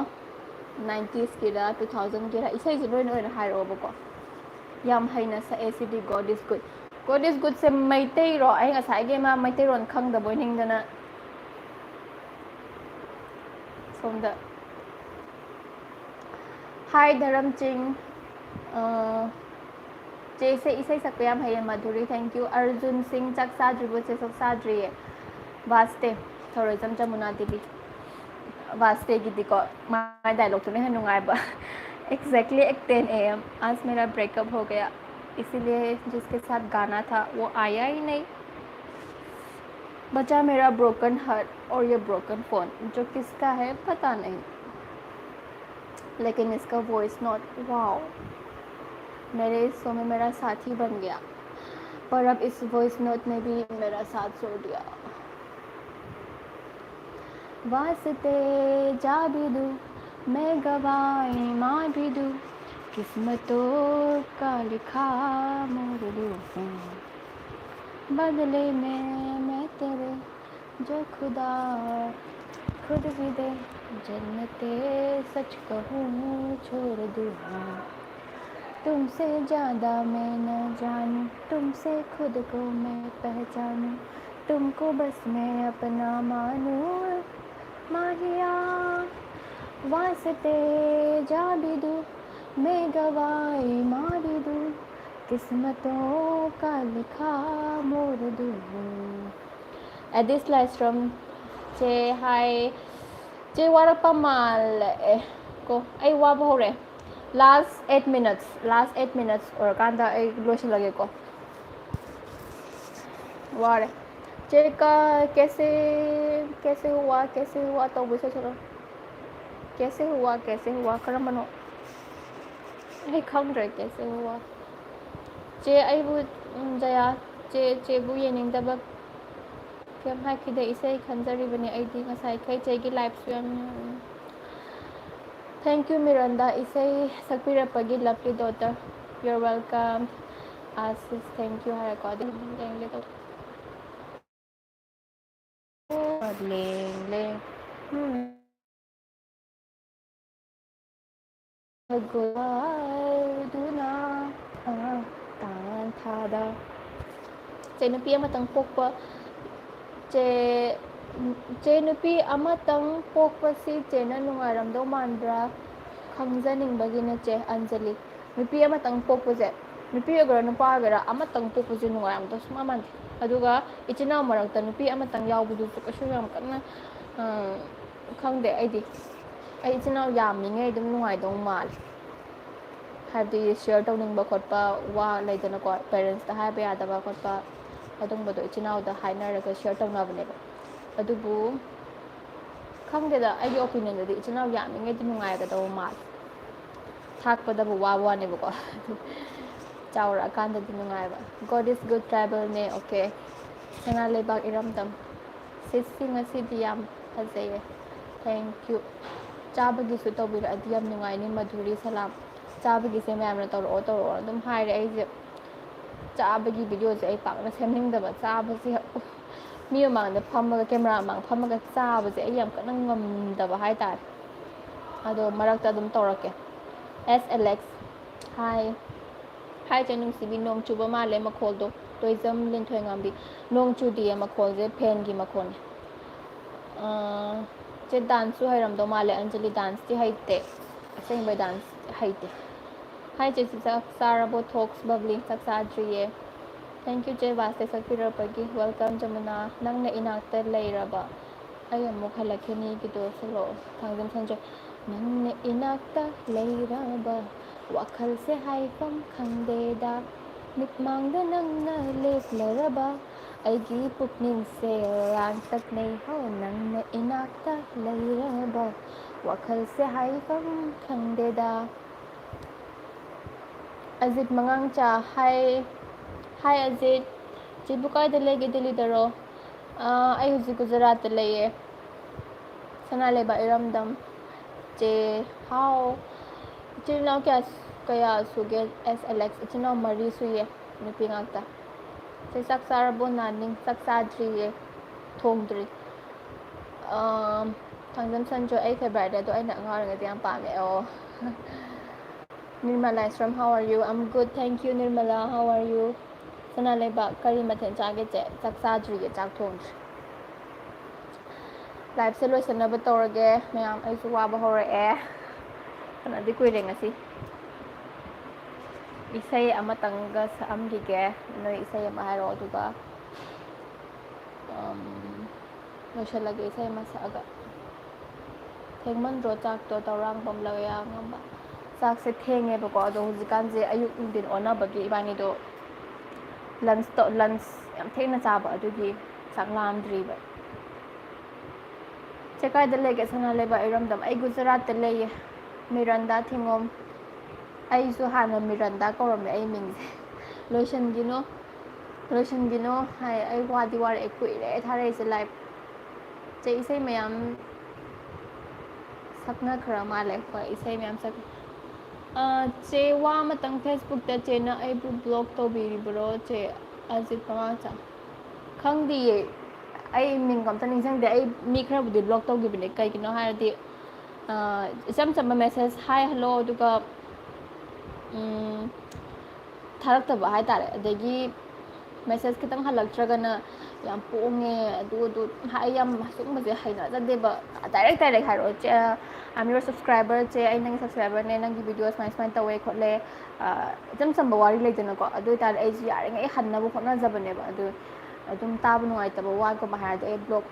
Nineties ꯀꯤꯔ, two thousand ꯀꯤꯔ? ꯏꯁꯩꯁꯦ ꯂꯣꯏꯅ ꯑꯣꯏꯅ ꯍꯥꯏꯔꯛꯑꯣꯕꯀꯣ꯫ ꯌꯥꯝ ꯍꯩꯅ ꯁꯛꯑꯦ ꯁꯤꯗꯤ, God is good꯫ God is good ꯁꯦ ꯃꯩꯇꯩꯔꯣ? ꯑꯩ ꯉꯁꯥꯏꯒꯤ ꯑꯃ ꯃꯩꯇꯩꯔꯣꯟ ꯈꯪꯗꯕꯣꯏ ꯅꯤꯡꯗꯅ ꯁꯣꯝꯗ꯫ Hi ꯙꯔꯝ ꯆꯤꯡ꯫ ꯑ, ꯆꯦꯁꯦ ꯏꯁꯩ ꯁꯛꯄ ꯌꯥꯝ ꯍꯩꯌꯦ, ꯃꯙꯨꯔꯤ, thank you꯫ ꯑꯔꯖꯨꯟ ꯁꯤꯡ, ꯆꯥꯛ ꯆꯥꯗ꯭ꯔꯤꯕꯣ ꯆꯦ? ꯆꯥꯛ ꯆꯥꯗ꯭ꯔꯤꯌꯦ꯫ ꯕꯥꯁꯇꯦ, ꯊꯧꯔꯣꯏꯖꯝ ꯖꯃꯨꯅꯥ ꯗꯦꯕꯤ꯫ ꯋꯥꯁꯇꯦꯒꯤꯗꯤꯀꯣ, ꯃꯥꯏ ꯗꯥꯏꯂꯣꯛꯇꯨꯅ ꯍꯦꯟꯅ ꯅꯨꯡꯉꯥꯏꯕ. Exactly at ten A M आज मेरा ब्रेकअप हो गया, इसीलिए जिसके साथ गाना था वो आया ही नहीं. बचा मेरा ब्रोकन हार्ट और ये ब्रोकन फ़ोन, जो किसका है पता नहीं, लेकिन इसका वॉइस नोट, वाओ, मेरे हिस्सों में मेरा साथी बन गया, पर अब इस वॉइस नोट ने भी मेरा साथ छोड़ दिया. वास्ते जा भी दूँ, मैं गवाही माँ भी दूँ, किस्मतों का लिखा मोड़ दूँ. बदले में मैं तेरे जो खुदा खुद भी दे, जन्नते सच कहूँ छोड़ दूँ. तुमसे ज़्यादा मैं न जानूँ, तुमसे खुद को मैं पहचानूँ, तुमको बस मैं अपना मानूँ. माहिया वास्ते जा भी दूँ, मैं गवाही माँ भी दूँ, किस्मतों का लिखा मोड़ दूँ. Edis Lystrom, ꯆꯦ, hi. ꯆꯦ, ꯋꯥꯔꯛꯄ ꯃꯥꯜꯂꯛꯑꯦ ꯀꯣ, ꯑꯩ ꯋꯥꯕ ꯍꯧꯔꯦ. Last eight minutes, last eight minutes ꯑꯣꯏꯔꯀꯥꯟꯗ ꯑꯩ ꯂꯣꯏꯁꯤꯜꯂꯒꯦꯀꯣ. ꯋꯥꯔꯦ. ꯆꯦ, ꯀ-, कैसे, कैसे हुआ, कैसे हुआ ꯇꯧꯕ ꯏꯁꯩ ꯁꯛꯂꯛꯑꯣ. कैसे हुआ, कैसे हुआ ꯀꯔꯝꯕꯅꯣ? ꯑꯩ ꯈꯪꯗ꯭ꯔꯦ, कैसे हुआ. ꯆꯦ, ꯑꯩꯕꯨ, ꯎꯝ, ꯖꯌꯥ, ꯆꯦ, ꯆꯦꯕꯨ ꯌꯦꯡꯅꯤꯡꯗꯕ ꯀꯩꯝ ꯍꯥꯏꯈꯤꯗꯦ, ꯏꯁꯩ ꯈꯟꯖꯔꯤꯕꯅꯦ ꯑꯩꯗꯤ꯫ ꯉꯁꯥꯏꯈꯩ ꯆꯦꯒꯤ ꯂꯥꯏꯐꯁꯨ ꯌꯥꯝ ꯌꯦꯡꯉꯤ꯫ Thank you, ꯃꯤꯔꯟꯗꯥ, ꯏꯁꯩ ꯁꯛꯄꯤꯔꯛꯄꯒꯤ, lovely daughter. You're welcome. Ashish, thank you ꯍꯥꯏꯔꯦꯀꯣ꯫ ꯑꯗꯨꯝ ꯌꯦꯡꯒꯦ ꯇꯧꯕ꯫ ꯂꯦꯡ, ꯂꯦꯡ꯫ ꯎꯝ꯫ ꯒꯨꯂꯥꯜꯗꯨꯅ, ꯑ, ꯇꯥꯟ ꯊꯥꯗ꯫ ꯆꯦ, ꯅꯨꯄꯤ ꯑꯃꯇꯪ ꯄꯣꯛꯄ, ꯆꯦ, ꯆꯦ, ꯅꯨꯄꯤ ꯑꯃꯇꯪ ꯄꯣꯛꯄꯁꯤ ꯆꯦꯅ ꯅꯨꯡꯉꯥꯏꯔꯝꯗꯧ ꯃꯥꯟꯕ꯭ꯔꯥ ꯈꯪꯖꯅꯤꯡꯕꯒꯤꯅꯦ, ꯆꯦ ꯑꯟꯖꯂꯤ꯫ ꯅꯨꯄꯤ ꯑꯃꯇꯪ ꯄꯣꯛꯄꯁꯦ, ꯅꯨꯄꯤ ꯑꯣꯏꯒꯦꯔꯥ ꯅꯨꯄꯥ ꯑꯣꯏꯒꯦꯔꯥ, ꯑꯃꯇꯪ ꯄꯣꯛꯄꯁꯦ ꯅꯨꯡꯉꯥꯏꯔꯝꯗꯧ ꯁꯨꯡꯃꯥꯟ ꯃꯥꯟꯗꯦ꯫ ꯑꯗꯨꯒ ꯏꯆꯤꯟ ꯏꯅꯥꯎ ꯃꯔꯛꯇ ꯅꯨꯄꯤ ꯑꯃꯇꯪ ꯌꯥꯎꯕꯗꯨꯁꯨ ꯀꯩꯁꯨ ꯌꯥꯝ ꯀꯟꯅ, ꯑ, ꯈꯪꯗꯦ, ꯑꯩꯗꯤ ꯑꯩ ꯏꯆꯤꯟ ꯏꯅꯥꯎ ꯌꯥꯝꯃꯤꯉꯩ ꯑꯗꯨꯝ ꯅꯨꯡꯉꯥꯏꯗꯧ ꯃꯥꯜꯂꯦ꯫ ꯍꯥꯏꯕꯗꯤ share ꯇꯧꯅꯤꯡꯕ ꯈꯣꯠꯄ ꯋꯥ ꯂꯩꯗꯅꯀꯣ, parents ꯇ ꯍꯥꯏꯕ ꯌꯥꯗꯕ ꯈꯣꯠꯄ ꯑꯗꯨꯝꯕꯗꯣ ꯏꯆꯤꯟ ꯏꯅꯥꯎꯗ ꯍꯥꯏꯅꯔꯒ share ꯇꯧꯅꯕꯅꯦꯕ꯫ ꯑꯗꯨꯕꯨ ꯈꯪꯗꯦꯗ, ꯑꯩꯒꯤ opinion ꯗꯗꯤ ꯏꯆꯤꯟ ꯏꯅꯥꯎ ꯌꯥꯝꯃꯤꯉꯩꯗꯤ ꯅꯨꯡꯉꯥꯏꯒꯗꯧꯕ ꯃꯥꯜꯂꯦ꯫ ꯊꯥꯛꯄꯗꯕꯨ ꯋꯥꯕ ꯋꯥꯅꯦꯕꯀꯣ꯫ ꯆꯥꯎꯔꯛꯑꯀꯥꯟꯗꯗꯤ ꯅꯨꯡꯉꯥꯏꯕ꯫ God is good tribal ꯅꯦ, okay꯫ ꯁꯅꯥ ꯂꯩꯕꯥꯛ ꯏꯔꯝꯗꯝ꯫ Sis ꯁꯤ ꯉꯁꯤꯗꯤ ꯌꯥꯝ ꯐꯖꯩꯌꯦ꯫ Thank you꯫ ꯆꯥꯕꯒꯤꯁꯨ ꯇꯧꯕꯤꯔꯛꯑꯗꯤ ꯌꯥꯝ ꯅꯨꯡꯉꯥꯏꯅꯤ, ꯃꯙꯨꯔꯤ ꯁꯂꯥꯝ꯫ ꯆꯥꯕꯒꯤꯁꯦ ꯃꯌꯥꯝꯅ ꯇꯧꯔꯛꯑꯣ, ꯇꯧꯔꯛꯑꯣ ꯑꯗꯨꯝ ꯍꯥꯏꯔꯦ꯫ ꯑꯩꯁꯦ ꯆꯥꯕꯒꯤ video ꯁꯦ ꯑꯩ ꯄꯥꯛꯅ ꯁꯦꯝꯅꯤꯡꯗꯕ꯫ ꯆꯥꯕꯁꯦ ꯃꯤ ꯃꯃꯥꯡꯗ ꯐꯝꯃꯒ, camera ꯃꯃꯥꯡ ꯐꯝꯃꯒ ꯆꯥꯕꯁꯦ ꯑꯩ ꯌꯥꯝ ꯀꯟꯅ ꯉꯝꯗꯕ ꯍꯥꯏꯇꯥꯔꯦ꯫ ꯑꯗꯣ ꯃꯔꯛꯇ ꯑꯗꯨꯝ ꯇꯧꯔꯛꯀꯦ꯫ S Alex, hi꯫ Hi ꯆꯦ ꯅꯨꯡꯁꯤꯕꯤ, ꯅꯣꯡ ꯆꯨꯕ ꯃꯥꯜꯂꯦ ꯃꯈꯣꯜꯗꯣ꯫ ꯇꯣꯏꯖꯝ ꯂꯤꯟꯊꯣꯏꯉꯥꯝꯕꯤ, ꯅꯣꯡ ꯆꯨꯗꯤꯌꯦ, ꯃꯈꯣꯜꯁꯦ fan ꯒꯤ ꯃꯈꯣꯜꯅꯦ꯫ ꯑꯥ, ꯆꯦ dance ꯁꯨ ꯍꯩꯔꯝꯗꯧ ꯃꯥꯜꯂꯦ꯫ ꯑꯟꯖꯂꯤ, dance ꯇꯤ ꯍꯩꯇꯦ, ꯑꯁꯦꯡꯕꯩ dance ꯍꯩꯇꯦ꯫ Hi ꯆꯦ, ꯆꯥꯛ ꯆꯥꯔꯕꯣ? Thoughts Bubbly, ꯆꯥꯛ ꯆꯥꯗ꯭ꯔꯤꯌꯦ꯫ Thank you ꯆꯦ ꯕꯥꯁꯇꯦ ꯁꯛꯄꯤꯔꯛꯄꯒꯤ꯫ Welcome ꯖꯃꯨꯅꯥ꯫ ꯅꯪꯅ ꯏꯅꯥꯛꯇ ꯂꯩꯔꯕ꯫ ꯑꯩ ꯑꯃꯨꯛ ꯍꯜꯂꯛꯈꯤꯅꯤꯒꯤꯗꯣ ꯁꯛꯂꯛꯑꯣ꯫ ꯊꯥꯡꯖꯝ ꯁꯟꯖꯣꯏ꯫ ꯅꯪꯅ ꯏꯅꯥꯛꯇ ꯂꯩꯔꯕ, ꯋꯥꯈꯜꯁꯦ ꯍꯥꯏꯐꯝ ꯈꯪꯗꯦꯗ꯫ ꯃꯤꯠꯃꯥꯡꯗ ꯅꯪꯅ ꯂꯦꯞꯂꯔꯕ, ꯑꯩꯒꯤ ꯄꯨꯛꯅꯤꯡꯁꯦ ꯂꯥꯡꯇꯛꯅꯩ ꯍꯣ꯫ ꯅꯪꯅ ꯏꯅꯥꯛꯇ ꯂꯩꯔꯕ, ꯋꯥꯈꯜꯁꯦ ꯍꯥꯏꯐꯝ ꯈꯪꯗꯦꯗ꯫ ꯑꯖꯤꯠ ꯃꯉꯥꯡꯆꯥ, hi꯫ Hi ꯑꯖꯤꯠ꯫ ꯆꯦꯕꯨ ꯀꯥꯏꯗ ꯂꯩꯒꯦ, ꯗꯤꯜꯂꯤꯗꯔꯣ? ꯑꯥ, ꯑꯩ ꯍꯧꯖꯤꯛ ꯒꯨꯖꯔꯥꯠꯇ ꯂꯩꯌꯦ꯫ ꯁꯅꯥ ꯂꯩꯕꯥꯛ ꯏꯔꯝꯗꯝ꯫ ꯆꯦ, ꯍꯥꯎ꯫ ꯏꯆꯤꯜ ꯏꯅꯥꯎ ꯀꯌꯥ, ꯀꯌꯥ ꯁꯨꯒꯦ? S Alex, ꯏꯆꯤꯜ ꯏꯅꯥꯎ ꯃꯔꯤ ꯁꯨꯏꯌꯦ, ꯅꯨꯄꯤ ꯉꯥꯛꯇ꯫ ꯆꯦ, ꯆꯥꯛ ꯆꯥꯔꯕꯣ? ꯅꯥꯅꯤꯡ꯫ ꯆꯥꯛ ꯆꯥꯗ꯭ꯔꯤꯌꯦ, ꯊꯣꯡꯗ꯭ꯔꯤ꯫ ꯑꯥ, ꯊꯥꯡꯖꯝ ꯁꯟꯖꯣꯏ, ꯑꯩ favourite ꯑꯗꯣ ꯑꯩꯅ ꯑꯉꯥꯡ ꯑꯣꯏꯔꯤꯉꯩꯗ ꯌꯥꯝ ꯄꯥꯝꯃꯦ꯫ ꯑꯣ꯫ Nirmala is from, how are you? I'm good, thank you, Nirmala, how are you? ꯁꯅꯥ ꯂꯩꯕꯥꯛ, ꯀꯔꯤ ꯃꯊꯦꯜ ꯆꯥꯒꯦ ꯆꯦ? ꯆꯥꯛ ꯆꯥꯗ꯭ꯔꯤꯌꯦ, ꯆꯥꯛ ꯊꯣꯡꯗ꯭ꯔꯤ꯫ Live ꯁꯦ ꯂꯣꯏꯁꯤꯟꯅꯕ ꯇꯧꯔꯒꯦ ꯃꯌꯥꯝ, ꯑꯩꯁꯨ ꯋꯥꯕ ꯍꯧꯔꯛꯑꯦ꯫ ꯐꯅꯗꯤ ꯀꯨꯏꯔꯦ ꯉꯁꯤ꯫ ꯏꯁꯩ ꯑꯃꯇꯪꯒ ꯁꯛꯑꯝꯈꯤꯒꯦ꯫ ꯅꯣꯏ ꯏꯁꯩ ꯑꯃ ꯍꯥꯏꯔꯛꯑꯣ, ꯑꯗꯨꯒ, ꯎꯝ, ꯂꯣꯏꯁꯤꯜꯂꯒꯦ ꯏꯁꯩ ꯑꯃ ꯁꯛꯑꯒ꯫ ꯊꯦꯡꯃꯟꯗ꯭ꯔꯣ ꯆꯥꯛꯇꯣ ꯇꯧꯔꯥꯡꯕꯝ ꯂꯧꯌꯥ ꯉꯝꯕ? ꯆꯥꯛꯁꯦ ꯊꯦꯡꯉꯦꯕꯀꯣ, ꯑꯗꯣ ꯍꯧꯖꯤꯛꯀꯥꯟꯁꯦ ꯑꯌꯨꯛ ꯅꯨꯡꯊꯤꯟ ꯑꯣꯟꯅꯕꯒꯤ ꯏꯕꯥꯅꯤꯗꯣ ꯂꯟꯁꯇꯣ, ꯂꯟꯁ ꯌꯥꯝ ꯊꯦꯡꯅ ꯆꯥꯕ, ꯑꯗꯨꯒꯤ ꯆꯥꯛ ꯂꯥꯝꯗ꯭ꯔꯤꯕ꯫ ꯆꯦ, ꯀꯥꯏꯗ ꯂꯩꯒꯦ? ꯁꯅꯥ ꯂꯩꯕꯥꯛ ꯏꯔꯝꯗꯝ꯫ ꯑꯩ ꯒꯨꯖꯔꯥꯠꯇ ꯂꯩꯌꯦ, ꯃꯤꯔꯟꯗꯥ ꯊꯤꯉꯣꯝ꯫ ꯑꯩꯁꯨ ꯍꯥꯟꯅ ꯃꯤꯔꯟꯗꯥ ꯀꯧꯔꯝꯃꯦ ꯑꯩ ꯃꯤꯡꯁꯦ꯫ ꯂꯣꯏꯁꯤꯟꯈꯤꯅꯣ, ꯂꯣꯏꯁꯤꯟꯈꯤꯅꯣ ꯍꯥꯏ꯫ ꯑꯩ ꯋꯥꯗꯤ ꯋꯥꯔꯛꯑꯦ, ꯀꯨꯏꯔꯦ ꯊꯥꯔꯛꯏꯁꯦ ꯂꯥꯏꯞ꯫ ꯆꯦ, ꯏꯁꯩ ꯃꯌꯥꯝ ꯁꯛꯅꯈ꯭ꯔ ꯃꯥꯜꯂꯦ꯫ ꯍꯣꯏ, ꯏꯁꯩ ꯃꯌꯥꯝ ꯁꯛ-, ꯑ, ꯆꯦ, ꯋꯥ ꯑꯃꯇꯪ, ꯐꯦꯁꯕꯨꯛꯇ ꯆꯦꯅ ꯑꯩꯕꯨ ꯕ꯭ꯂꯣꯛ ꯇꯧꯕꯤꯔꯤꯕ꯭ꯔꯣ, ꯆꯦ ꯑꯖꯤꯠ ꯃꯃꯥꯆꯥ? ꯈꯪꯗꯤꯌꯦ, ꯑꯩ ꯃꯤꯡꯒ ꯑꯝꯇ ꯅꯤꯡꯁꯤꯡꯗꯦ꯫ ꯑꯩ ꯃꯤ ꯈꯔꯕꯨꯗꯤ ꯕ꯭ꯂꯣꯛ ꯇꯧꯈꯤꯕꯅꯦ, ꯀꯩꯒꯤꯅꯣ ꯍꯥꯏꯔꯗꯤ, ꯑ, ꯏꯆꯝ ꯆꯝꯕ ꯃꯦꯁꯦꯖ "ꯍꯥꯏ, ꯍꯜꯂꯣ", ꯑꯗꯨꯒ, ꯎꯝ, ꯊꯥꯔꯛꯇꯕ ꯍꯥꯏꯇꯥꯔꯦ꯫ ꯑꯗꯒꯤ ꯃꯦꯁꯦꯖ ꯈꯤꯇꯪ ꯍꯜꯂꯛꯇ꯭ꯔꯒꯅ "ꯌꯥꯝ ꯄꯣꯡꯉꯦ", ꯑꯗꯨ, ꯑꯗꯨ, ꯑꯩ ꯌꯥꯝ ꯁꯤꯒꯨꯝꯕꯁꯦ ꯍꯩꯅꯖꯗꯦꯕ꯫ ꯗꯥꯏꯔꯦꯛ ꯗꯥꯏꯔꯦꯛ ꯍꯥꯏꯔꯛꯑꯣ, "ꯆꯦ, I'm your subscriber, ꯆꯦ, ꯑꯩ ꯅꯪꯒꯤ ꯁꯕꯁꯀ꯭ꯔꯥꯏꯕꯔꯅꯦ, ꯅꯪꯒꯤ ꯚꯤꯗꯤꯑꯣ ꯁꯨꯃꯥꯏ ꯁꯨꯃꯥꯏꯅ ꯇꯧꯋꯦ ꯈꯣꯠꯂꯦ", ꯑ, ꯏꯆꯝ ꯆꯝꯕ ꯋꯥꯔꯤ ꯂꯩꯗꯅꯀꯣ꯫ ꯑꯗꯨ ꯑꯣꯏꯇꯥꯔꯗꯤ ꯑꯩꯁꯨ ꯌꯥꯔꯤꯉꯩ ꯍꯟꯅꯕ ꯍꯣꯠꯅꯖꯕꯅꯦꯕ꯫ ꯑꯗꯨ ꯑꯗꯨꯝ ꯇꯥꯕ ꯅꯨꯡꯉꯥꯏꯇꯕ ꯋꯥꯒꯨꯝꯕ ꯍꯥꯏꯔꯗꯤ ꯑꯩ ꯕ꯭ꯂꯣꯛ,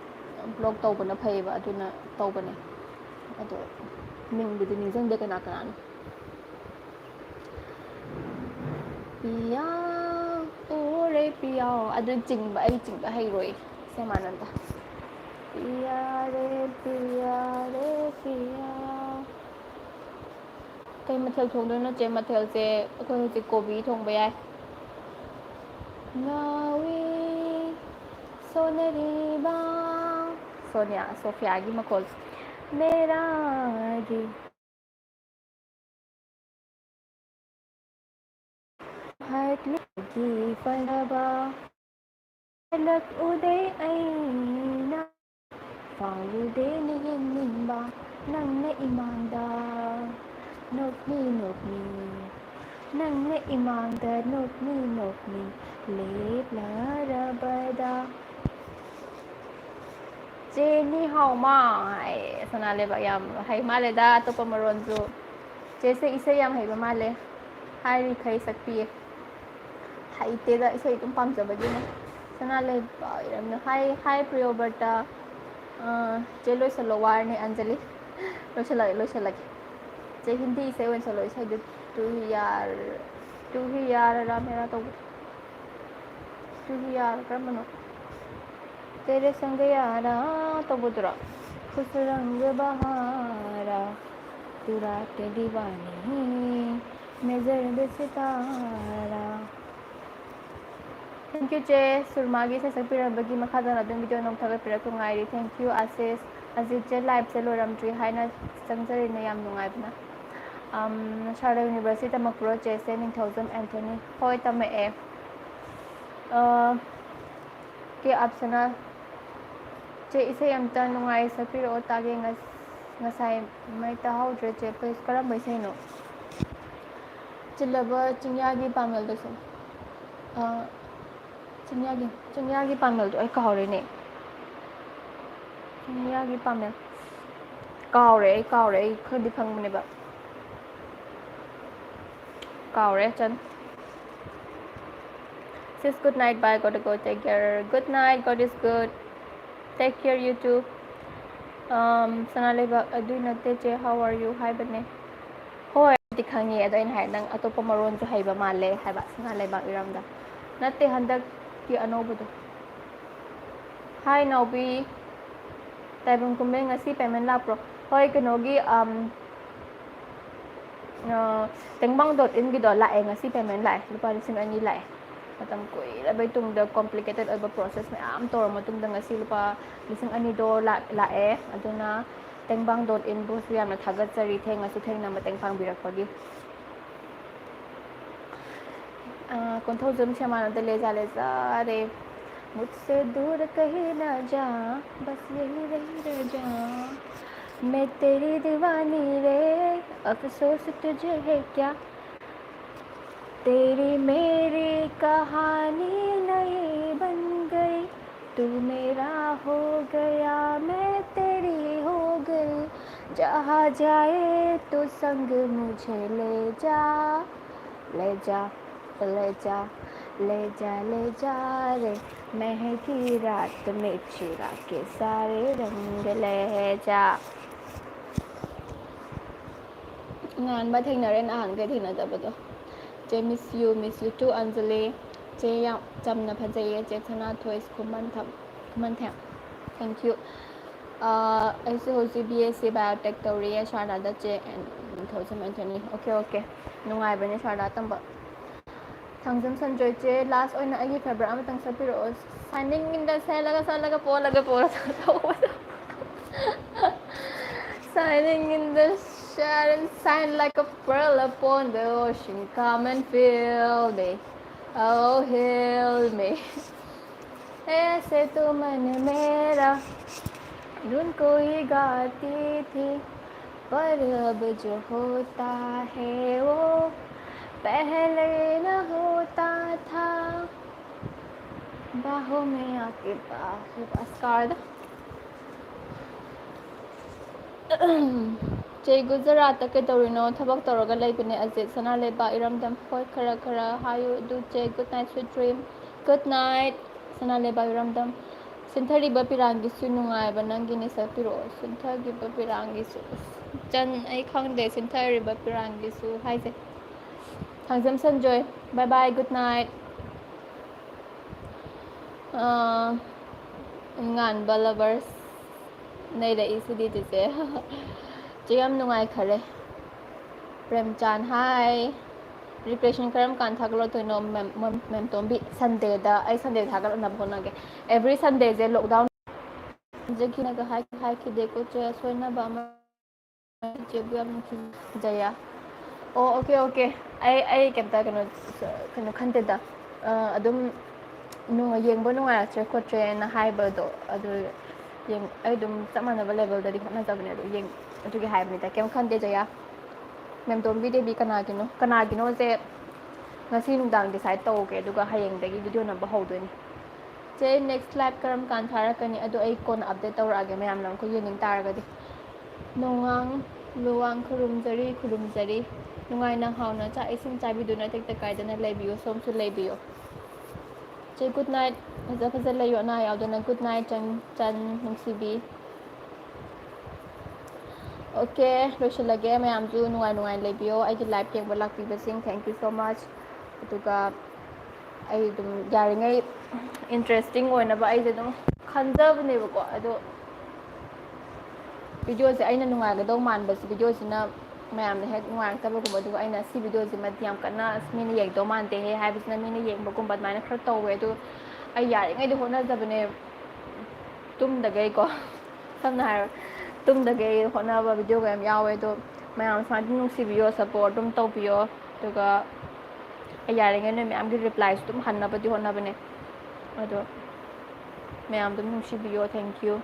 ꯕ꯭ꯂꯣꯛ ꯇꯧꯕꯅ ꯐꯩꯌꯦꯕ꯫ ꯑꯗꯨꯅ ꯇꯧꯕꯅꯦ꯫ ꯑꯗꯣ ꯃꯤꯡꯕꯨꯗꯤ ꯅꯤꯡꯁꯤꯡꯗꯦ ꯀꯅꯥ ꯀꯅꯥꯅꯣ꯫ "ꯄꯤꯌꯥ, ꯑꯣ ꯔꯦ ꯄꯤꯌꯥ", ꯑꯗꯨ ꯆꯤꯡꯕ, ꯑꯩ ꯆꯤꯡꯕ ꯍꯩꯔꯣꯏ, ꯁꯦ ꯃꯥꯟꯅꯗ꯫ "ꯄꯤꯌꯥ ꯔꯦ, ꯄꯤꯌꯥ ꯔꯦ, ꯄꯤꯌꯥ"꯫ ꯀꯩ ꯃꯊꯦꯜ ꯊꯣꯡꯗꯣꯏꯅꯣ, ꯆꯦ? ꯃꯊꯦꯜꯁꯦ ꯑꯩꯈꯣꯏ ꯍꯧꯖꯤꯛ ꯀꯣꯕꯤ ꯊꯣꯡꯕ ꯌꯥꯏ꯫ ꯉꯥꯎꯏ ꯁꯣꯅꯔꯤꯕ꯫ ꯁꯣꯅꯤꯌꯥ, ꯁꯣꯐꯤꯌꯥꯒꯤ ꯃꯈꯣꯜ꯫ ꯃꯦꯔꯥꯒꯤ ꯍꯥꯏꯠꯂꯤꯒꯤ ꯐꯖꯕ꯫ ꯍꯜꯂꯛꯎꯗꯦ ꯑꯩꯅ ꯐꯥꯎꯔꯨꯗꯦꯅ ꯌꯦꯡꯅꯤꯡꯕ ꯅꯪꯅ ꯏꯃꯥꯡꯗ ꯅꯣꯛꯃꯤ ꯅꯣꯛꯃꯤ, ꯅꯪꯅ ꯏꯃꯥꯡꯗ ꯅꯣꯛꯃꯤ ꯅꯣꯛꯃꯤ ꯂꯦꯞꯂꯔꯕꯗ꯫ ꯆꯦ ꯅꯤ ꯍꯥꯎ ꯃꯥ ꯍꯥꯏ꯫ ꯁꯅꯥ ꯂꯩꯕꯥꯛ ꯌꯥꯝ ꯍꯩ ꯃꯥꯜꯂꯦꯗ ꯑꯇꯣꯞꯄ ꯃꯔꯣꯟꯁꯨ꯫ ꯆꯦꯁꯦ ꯏꯁꯩ ꯌꯥꯝ ꯍꯩꯕ ꯃꯥꯜꯂꯦ꯫ ꯍꯥꯏꯔꯤꯈꯩ ꯁꯛꯄꯤꯌꯦ꯫ ꯍꯩꯇꯦꯗ, ꯏꯁꯩ ꯑꯗꯨꯝ ꯄꯥꯝꯖꯕꯒꯤꯅꯦ꯫ ꯁꯅꯥ ꯂꯩꯕꯥꯛ ꯏꯔꯝꯅ ꯍꯥꯏ, ꯍꯥꯏ ꯄ꯭ꯔꯤꯌꯣꯕꯔꯇ꯫ ꯑ, ꯆꯦ ꯂꯣꯏꯁꯜꯂꯣ, ꯋꯥꯔꯅꯤ ꯑꯟꯖꯂꯤ꯫ ꯂꯣꯏꯁꯤꯜꯂꯒꯦ, ꯂꯣꯏꯁꯤꯜꯂꯒꯦ꯫ ꯆꯦ, ꯍꯤꯟꯗꯤ ꯏꯁꯩ ꯑꯣꯏꯅ ꯁꯛꯂꯛꯑꯣ, ꯏꯁꯩꯗꯨ ꯇꯨ ꯍꯤ ꯌꯥꯔ, ꯇꯨ ꯍꯤ ꯌꯥꯔ ꯔꯥ ꯃꯦꯔꯥ ꯇꯧꯕꯗꯣ꯫ ꯇꯨ ꯍꯤ ꯌꯥꯔ ꯀꯔꯝꯕꯅꯣ? ꯇꯦꯔꯦ ꯁꯪꯒ ꯌꯥꯔꯥ ꯇꯧꯕꯗꯨꯔꯣ? ꯈꯨꯁ ꯔꯪꯒ ꯕꯍꯥꯔꯥ, two ꯔꯥꯠ ꯗꯤꯋꯥꯅꯤ, May ꯖꯔꯗ Sitara. Thank you, ꯆꯦ ꯁꯨꯔꯃꯥꯒꯤ ꯏꯁꯩ ꯁꯛꯄꯤꯔꯝꯕꯒꯤ꯫ ꯃꯈꯥꯗ ꯑꯗꯨꯝ video ꯅꯣꯡ ꯊꯥꯒꯠꯄꯤꯔꯛꯄ ꯉꯥꯏꯔꯤ꯫ Thank you, Ashish. ꯑꯖꯤꯠ ꯆꯦ, liveꯁꯦ ꯂꯣꯏꯔꯝꯗ꯭ꯔꯤ ꯍꯥꯏꯅ ꯆꯪꯖꯔꯤꯅꯦ, ꯌꯥꯝ ꯅꯨꯡꯉꯥꯏꯕꯅ꯫ ꯑꯝ, ꯁꯥꯔꯗꯥ University ꯇꯝꯃꯛꯄ꯭ꯔꯣ ꯆꯦꯁꯦ? ꯅꯤꯡꯊꯧꯖꯝ ꯑꯦꯟꯊꯣꯅꯤ꯫ ꯍꯣꯏ, ꯇꯝꯃꯛꯑꯦ꯫ ꯑ, ꯀꯦ ꯑꯞꯁꯅꯥ, ꯆꯦ, ꯏꯁꯩ ꯑꯝꯇ ꯅꯨꯡꯉꯥꯏ ꯁꯛꯄꯤꯔꯛꯑꯣ ꯇꯥꯒꯦ꯫ ꯉꯁ-, ꯉꯁꯥꯏ ꯃꯩ ꯇꯥꯍꯧꯗ꯭ꯔꯦ ꯆꯦ, please꯫ ꯀꯔꯝꯕ ꯏꯁꯩꯅꯣ? ꯆꯤꯜꯂꯕ ꯆꯤꯡꯌꯥꯒꯤ ꯄꯥꯃꯦꯜꯗꯁꯨ꯫ ꯑ, ꯆꯤꯡꯌꯥꯒꯤ, ꯆꯤꯡꯌꯥꯒꯤ ꯄꯥꯃꯦꯜꯗꯣ ꯑꯩ ꯀꯥꯎꯔꯦꯅꯦ꯫ ꯆꯤꯡꯌꯥꯒꯤ ꯄꯥꯃꯦꯜ꯫ ꯀꯥꯎꯔꯦ, ꯑꯩ ꯀꯥꯎꯔꯦ꯫ ꯑꯩ ꯈꯔꯗꯤ ꯈꯪꯕꯅꯦꯕ꯫ ꯀꯥꯎꯔꯦ, ꯆꯟ꯫ Sis, good night, bye, gotta go, take care, good night, God is good, take care, you too. Um, ꯁꯅꯥ ꯂꯩꯕꯥꯛ, ꯑꯗꯨꯏ ꯅꯠꯇꯦ ꯆꯦ, how are you ꯍꯥꯏꯕꯅꯦ꯫ ꯍꯣꯏ, ꯑꯩꯗꯤ ꯈꯪꯉꯦ, ꯑꯗꯣ ꯑꯩꯅ ꯍꯥꯏ, ꯅꯪ ꯑꯇꯣꯞꯄ ꯃꯔꯣꯟꯁꯨ ꯍꯩꯕ ꯃꯥꯜꯂꯦ ꯍꯥꯏꯕ, ꯁꯅꯥ ꯂꯩꯕꯥꯛ ꯏꯔꯝꯗ꯫ ꯅꯠꯇꯦ, ꯍꯟꯗꯛꯀꯤ ꯑꯅꯧꯕꯗꯣ꯫ Hi, ꯅꯥꯎꯕꯤ꯫ ꯇꯥꯏꯕꯪ ꯀꯨꯝꯍꯩ ꯉꯁꯤ payment ꯂꯥꯛꯄ꯭ꯔꯣ? ꯍꯣꯏ, ꯀꯩꯅꯣꯒꯤ, ꯑꯝ, ꯑ, ꯇꯦꯡꯕꯥꯡ dot inꯒꯤꯗꯣ ꯂꯥꯛꯑꯦ, ꯉꯁꯤ payment ꯂꯥꯛꯑꯦ, ꯂꯨꯄꯥ ꯂꯤꯁꯤꯡ ꯑꯅꯤ ꯂꯥꯛꯑꯦ꯫ ꯃꯇꯝ ꯀꯨꯏꯔꯕꯩ ꯇꯨꯡꯗ complicated ꯑꯣꯏꯕ process ꯃꯌꯥꯝ ꯇꯧꯔ ꯃꯇꯨꯡꯗ ꯉꯁꯤ ꯂꯨꯄꯥ ꯂꯤꯁꯤꯡ ꯑꯅꯤꯗꯣ ꯂꯥꯛ-, ꯂꯥꯛꯑꯦ꯫ ꯑꯗꯨꯅ ꯇꯦꯡꯕꯥꯡ dot inꯕꯨꯁꯨ ꯌꯥꯝꯅ ꯊꯥꯒꯠꯆꯔꯤ, ꯊꯦꯡꯉꯁꯨ ꯊꯦꯡꯅ ꯃꯇꯦꯡ ꯄꯥꯡꯕꯤꯔꯛꯄꯒꯤ꯫ ꯑ, ꯀꯣꯟꯊꯧꯖꯝ ꯁꯦꯃꯥꯅꯟꯗ, ꯂꯦꯖꯥ ꯂꯦꯖꯥ ꯔꯦ꯫ मुझसे दूर कहीं ना जा, बस यही रही रह जा। मैं तेरी दीवानी रे, अफसोस तुझे है क्या? तेरी मेरी कहानी नई बन गई। तू मेरा हो गया, मैं तेरी हो गई। जहाँ जाए तो संग मुझे ले जा, ले जा, ले जा, ले जा, ले जा रे। महकी रात में चुरा के सारे रंग ले जा। ꯉꯥꯟꯕ ꯊꯦꯡꯅꯔꯦ ꯅꯍꯥꯟꯈꯩ ꯊꯦꯡꯅꯗꯕꯗꯣ꯫ ꯆꯦ, miss you, miss you too, Anjali. ꯆꯦ, ꯌꯥꯝ ꯆꯝꯅ ꯐꯖꯩꯌꯦ, ꯆꯦ ꯁꯅꯥꯊꯣꯏꯁ ꯈꯨꯃꯟꯊꯦꯝ, ꯈꯨꯃꯟꯊꯦꯝ꯫ Thank you꯫ ꯑꯥ, ꯑꯩꯁꯨ ꯍꯧꯖꯤꯛ B S C Biotech ꯇꯧꯔꯤꯌꯦ, ꯁꯥꯔꯅꯥꯗ ꯆꯦ, and Ningthoujam Anthony. Okay, okay꯫ ꯅꯨꯡꯉꯥꯏꯕꯅꯦ ꯁꯥꯔꯅꯥ ꯇꯝꯕ꯫ ꯊꯥꯡꯖꯝ ꯁꯟꯖꯣꯏ ꯆꯦ, last ꯑꯣꯏꯅ ꯑꯩꯒꯤ favourite ꯑꯃꯇꯪ ꯁꯛꯄꯤꯔꯛꯑꯣ꯫ Shining in the, ꯁꯦꯠꯂꯒ ꯁꯦꯠꯂꯒ ꯄꯣꯜꯂꯒ ꯄꯣꯜꯂꯒ ꯇꯧꯕꯗꯣ꯫ Shining in the shine, shine like a pearl upon the ocean. Come and fill me, oh, heal me. ऐसे तो मन मेरा धुन कोई गाती थी, पर अब जो होता है वो पहले न होता था। बाहों में आके बाहों, ꯑꯁ, ꯀꯥꯎꯔꯦꯗ꯫ ꯆꯦ, ꯒꯨꯖꯔꯥꯠꯇ ꯀꯩꯗꯧꯔꯤꯅꯣ? ꯊꯕꯛ ꯇꯧꯔꯒ ꯂꯩꯕꯅꯦ ꯑꯖꯤꯠ꯫ ꯁꯅꯥ ꯂꯩꯕꯥꯛ ꯏꯔꯝꯗꯝ꯫ ꯍꯣꯏ, ꯈꯔ ꯈꯔ ꯍꯥꯏꯌꯨ ꯑꯗꯨ ꯆꯦ꯫ Good night, sweet dream꯫ Good night, ꯁꯅꯥ ꯂꯩꯕꯥꯛ ꯏꯔꯝꯗꯝ꯫ ꯁꯤꯟꯊꯔꯤꯕ ꯄꯤꯔꯥꯡꯒꯤꯁꯨ ꯅꯨꯡꯉꯥꯏꯕ ꯅꯪꯒꯤꯅꯤ ꯁꯛꯄꯤꯔꯛꯑꯣ꯫ ꯁꯤꯟꯊꯈꯤꯕ ꯄꯤꯔꯥꯡꯒꯤꯁꯨ꯫ ꯑꯁ, ꯆꯟ, ꯑꯩ ꯈꯪꯗꯦ ꯁꯤꯟꯊꯔꯤꯕ ꯄꯤꯔꯥꯡꯒꯤꯁꯨ ꯍꯥꯏꯁꯦ꯫ Thangjam Sanjoy, bye bye, good night꯫ ꯑꯥ, ꯉꯥꯟꯕ lovers ꯅꯩꯔꯛꯏꯁꯤꯗꯤ ꯆꯤꯆꯦ꯫ ꯆꯦ, ꯌꯥꯝ ꯅꯨꯡꯉꯥꯏꯈꯔꯦ꯫ ꯄ꯭ꯔꯦꯝꯆꯥꯟ, hi꯫ Recreation ꯀꯔꯝ ꯀꯥꯟ ꯊꯥꯒꯠꯂꯛꯇꯣꯏꯅꯣ, ꯃꯦꯝ, ꯃꯦꯝ, ꯃꯦꯝ ꯇꯣꯝꯕꯤ? Sundayꯗ, ꯑꯩ Sundayꯗ ꯊꯥꯒꯠꯂꯛꯅꯕ ꯍꯣꯠꯅꯒꯦ꯫ Every Sundayꯁꯦ lockdown ꯍꯥꯏꯖꯈꯤꯅꯒ ꯍꯥꯏ-, ꯍꯥꯏꯈꯤꯗꯦꯀꯣ ꯆꯦ, ꯁꯣꯏꯅꯕ ꯑꯃ꯫ ꯆꯦꯕꯨ ꯌꯥꯝ ꯅꯨꯡꯁꯤꯖꯩꯌꯦ꯫ ꯑꯣ, okay, okay꯫ ꯑꯩ, ꯑꯩ ꯀꯩꯝꯇ ꯀꯩꯅꯣ, ꯀꯩꯅꯣ ꯈꯟꯗꯦꯗ꯫ ꯑ, ꯑꯗꯨꯝ ꯅꯨꯡ-, ꯌꯦꯡꯕ ꯅꯨꯡꯉꯥꯏꯔꯛꯇ꯭ꯔꯦ ꯈꯣꯠꯇ꯭ꯔꯦꯅ ꯍꯥꯏꯕꯗꯣ, ꯑꯗꯨ ꯌꯦꯡ-, ꯑꯩ ꯑꯗꯨꯝ ꯆꯞ ꯃꯥꯟꯅꯕ levelꯗꯗꯤ ꯍꯣꯠꯅꯖꯕꯅꯦ, ꯑꯗꯨ ꯌꯦꯡ-, ꯑꯗꯨꯒꯤ ꯍꯥꯏꯕꯅꯤꯗ, ꯀꯩꯝ ꯈꯟꯗꯦ ꯖꯌꯥ꯫ ꯃꯦꯝꯇꯣꯝꯕꯤ ꯗꯦꯕꯤ ꯀꯅꯥꯒꯤꯅꯣ? ꯀꯅꯥꯒꯤꯅꯣꯁꯦ ꯉꯁꯤ ꯅꯨꯡꯗꯥꯡ decide ꯇꯧꯒꯦ, ꯑꯗꯨꯒ ꯍꯌꯦꯡꯗꯒꯤ video ꯅꯝꯕ ꯍꯧꯗꯣꯏꯅꯤ꯫ ꯆꯦ, next live ꯀꯔꯝ ꯀꯥꯟ ꯊꯥꯔꯛꯀꯅꯤ? ꯑꯗꯣ ꯑꯩ ꯀꯣꯟꯅ update ꯇꯧꯔꯛꯑꯒꯦ, ꯃꯌꯥꯝꯅ ꯑꯃꯨꯛꯀ ꯌꯦꯡꯅꯤꯡ ꯇꯥꯔꯒꯗꯤ꯫ ꯅꯣꯡꯉꯥꯡ ꯂꯨꯋꯥꯡ ꯈꯨꯔꯨꯝꯖꯔꯤ, ꯈꯨꯔꯨꯝꯖꯔꯤ꯫ ꯅꯨꯡꯉꯥꯏꯅ ꯍꯥꯎꯅ ꯆꯥꯛ ꯏꯁꯤꯡ ꯆꯥꯕꯤꯗꯨꯅ ꯇꯦꯛꯇ ꯀꯥꯏꯗꯅ ꯂꯩꯕꯤꯌꯨ, ꯁꯣꯝꯁꯨ ꯂꯩꯕꯤꯌꯨ꯫ ꯆꯦ, good night꯫ ꯐꯖ ꯐꯖ ꯂꯩꯌꯨ, ꯑꯅꯥ ꯌꯥꯎꯗꯅ꯫ Good night, ꯆꯟ, ꯆꯟ, ꯅꯨꯡꯁꯤꯕꯤ꯫ Okay, ꯂꯣꯏꯁꯤꯜꯂꯒꯦ꯫ ꯃꯌꯥꯝꯁꯨ ꯅꯨꯡꯉꯥꯏ ꯅꯨꯡꯉꯥꯏꯅ ꯂꯩꯕꯤꯌꯣ꯫ ꯑꯩꯒꯤ live ꯌꯦꯡꯕ ꯂꯥꯛꯄꯤꯕꯁꯤꯡ, thank you so much. ꯑꯗꯨꯒ ꯑꯩ ꯑꯗꯨꯝ ꯌꯥꯔꯤꯉꯩ interesting ꯑꯣꯏꯅꯕ ꯑꯩꯁꯦ ꯑꯗꯨꯝ ꯈꯟꯖꯕꯅꯦꯕꯀꯣ꯫ ꯑꯗꯣ videoꯁꯦ ꯑꯩꯅ ꯅꯨꯡꯉꯥꯏꯒꯗꯧ ꯃꯥꯟꯕꯁꯦ, videoꯁꯤꯅ ꯃꯌꯥꯝꯅ ꯍꯦꯛ ꯅꯨꯡꯉꯥꯏꯔꯛꯇꯕꯒꯨꯝꯕ, ꯑꯗꯨꯒ ꯑꯩꯅ ꯁꯤ videoꯁꯤꯃꯗꯤ ꯌꯥꯝ ꯀꯟꯅ ꯑꯁ ꯃꯤꯅ ꯌꯦꯡꯗꯧ ꯃꯥꯟꯗꯦꯍꯦ ꯍꯥꯏꯕꯁꯤꯅ ꯃꯤꯅ ꯌꯦꯡꯕꯒꯨꯝꯕ ꯑꯗꯨꯃꯥꯏꯅ ꯈꯔ ꯇꯧꯋꯦ꯫ ꯑꯗꯣ ꯑꯩ ꯌꯥꯔꯤꯉꯩꯗꯤ ꯍꯣꯠꯅꯖꯕꯅꯦ, ꯇꯨꯝꯗꯒꯩꯀꯣ꯫ ꯁꯝꯅ ꯍꯥꯏꯔ ꯇꯨꯝꯗꯒꯩ ꯍꯣꯠꯅꯕ videoꯒ ꯌꯥꯝ ꯌꯥꯎꯋꯦ꯫ ꯑꯗꯣ ꯃꯌꯥꯝ ꯁꯨꯃꯥꯏꯅ ꯑꯗꯨꯝ ꯅꯨꯡꯁꯤꯕꯤꯌꯣ, support ꯑꯗꯨꯝ ꯇꯧꯕꯤꯌꯣ꯫ ꯑꯗꯨꯒ ꯑꯩ ꯌꯥꯔꯤꯉꯩ ꯅꯣꯏ ꯃꯌꯥꯝꯒꯤ repliesꯁꯨ ꯑꯗꯨꯝ ꯍꯟꯅꯕꯗꯤ ꯍꯣꯠꯅꯕꯅꯦ꯫ ꯑꯗꯣ ꯃꯌꯥꯝ ꯑꯗꯨꯝ ꯅꯨꯡꯁꯤꯕꯤꯌꯣ꯫ Thank you.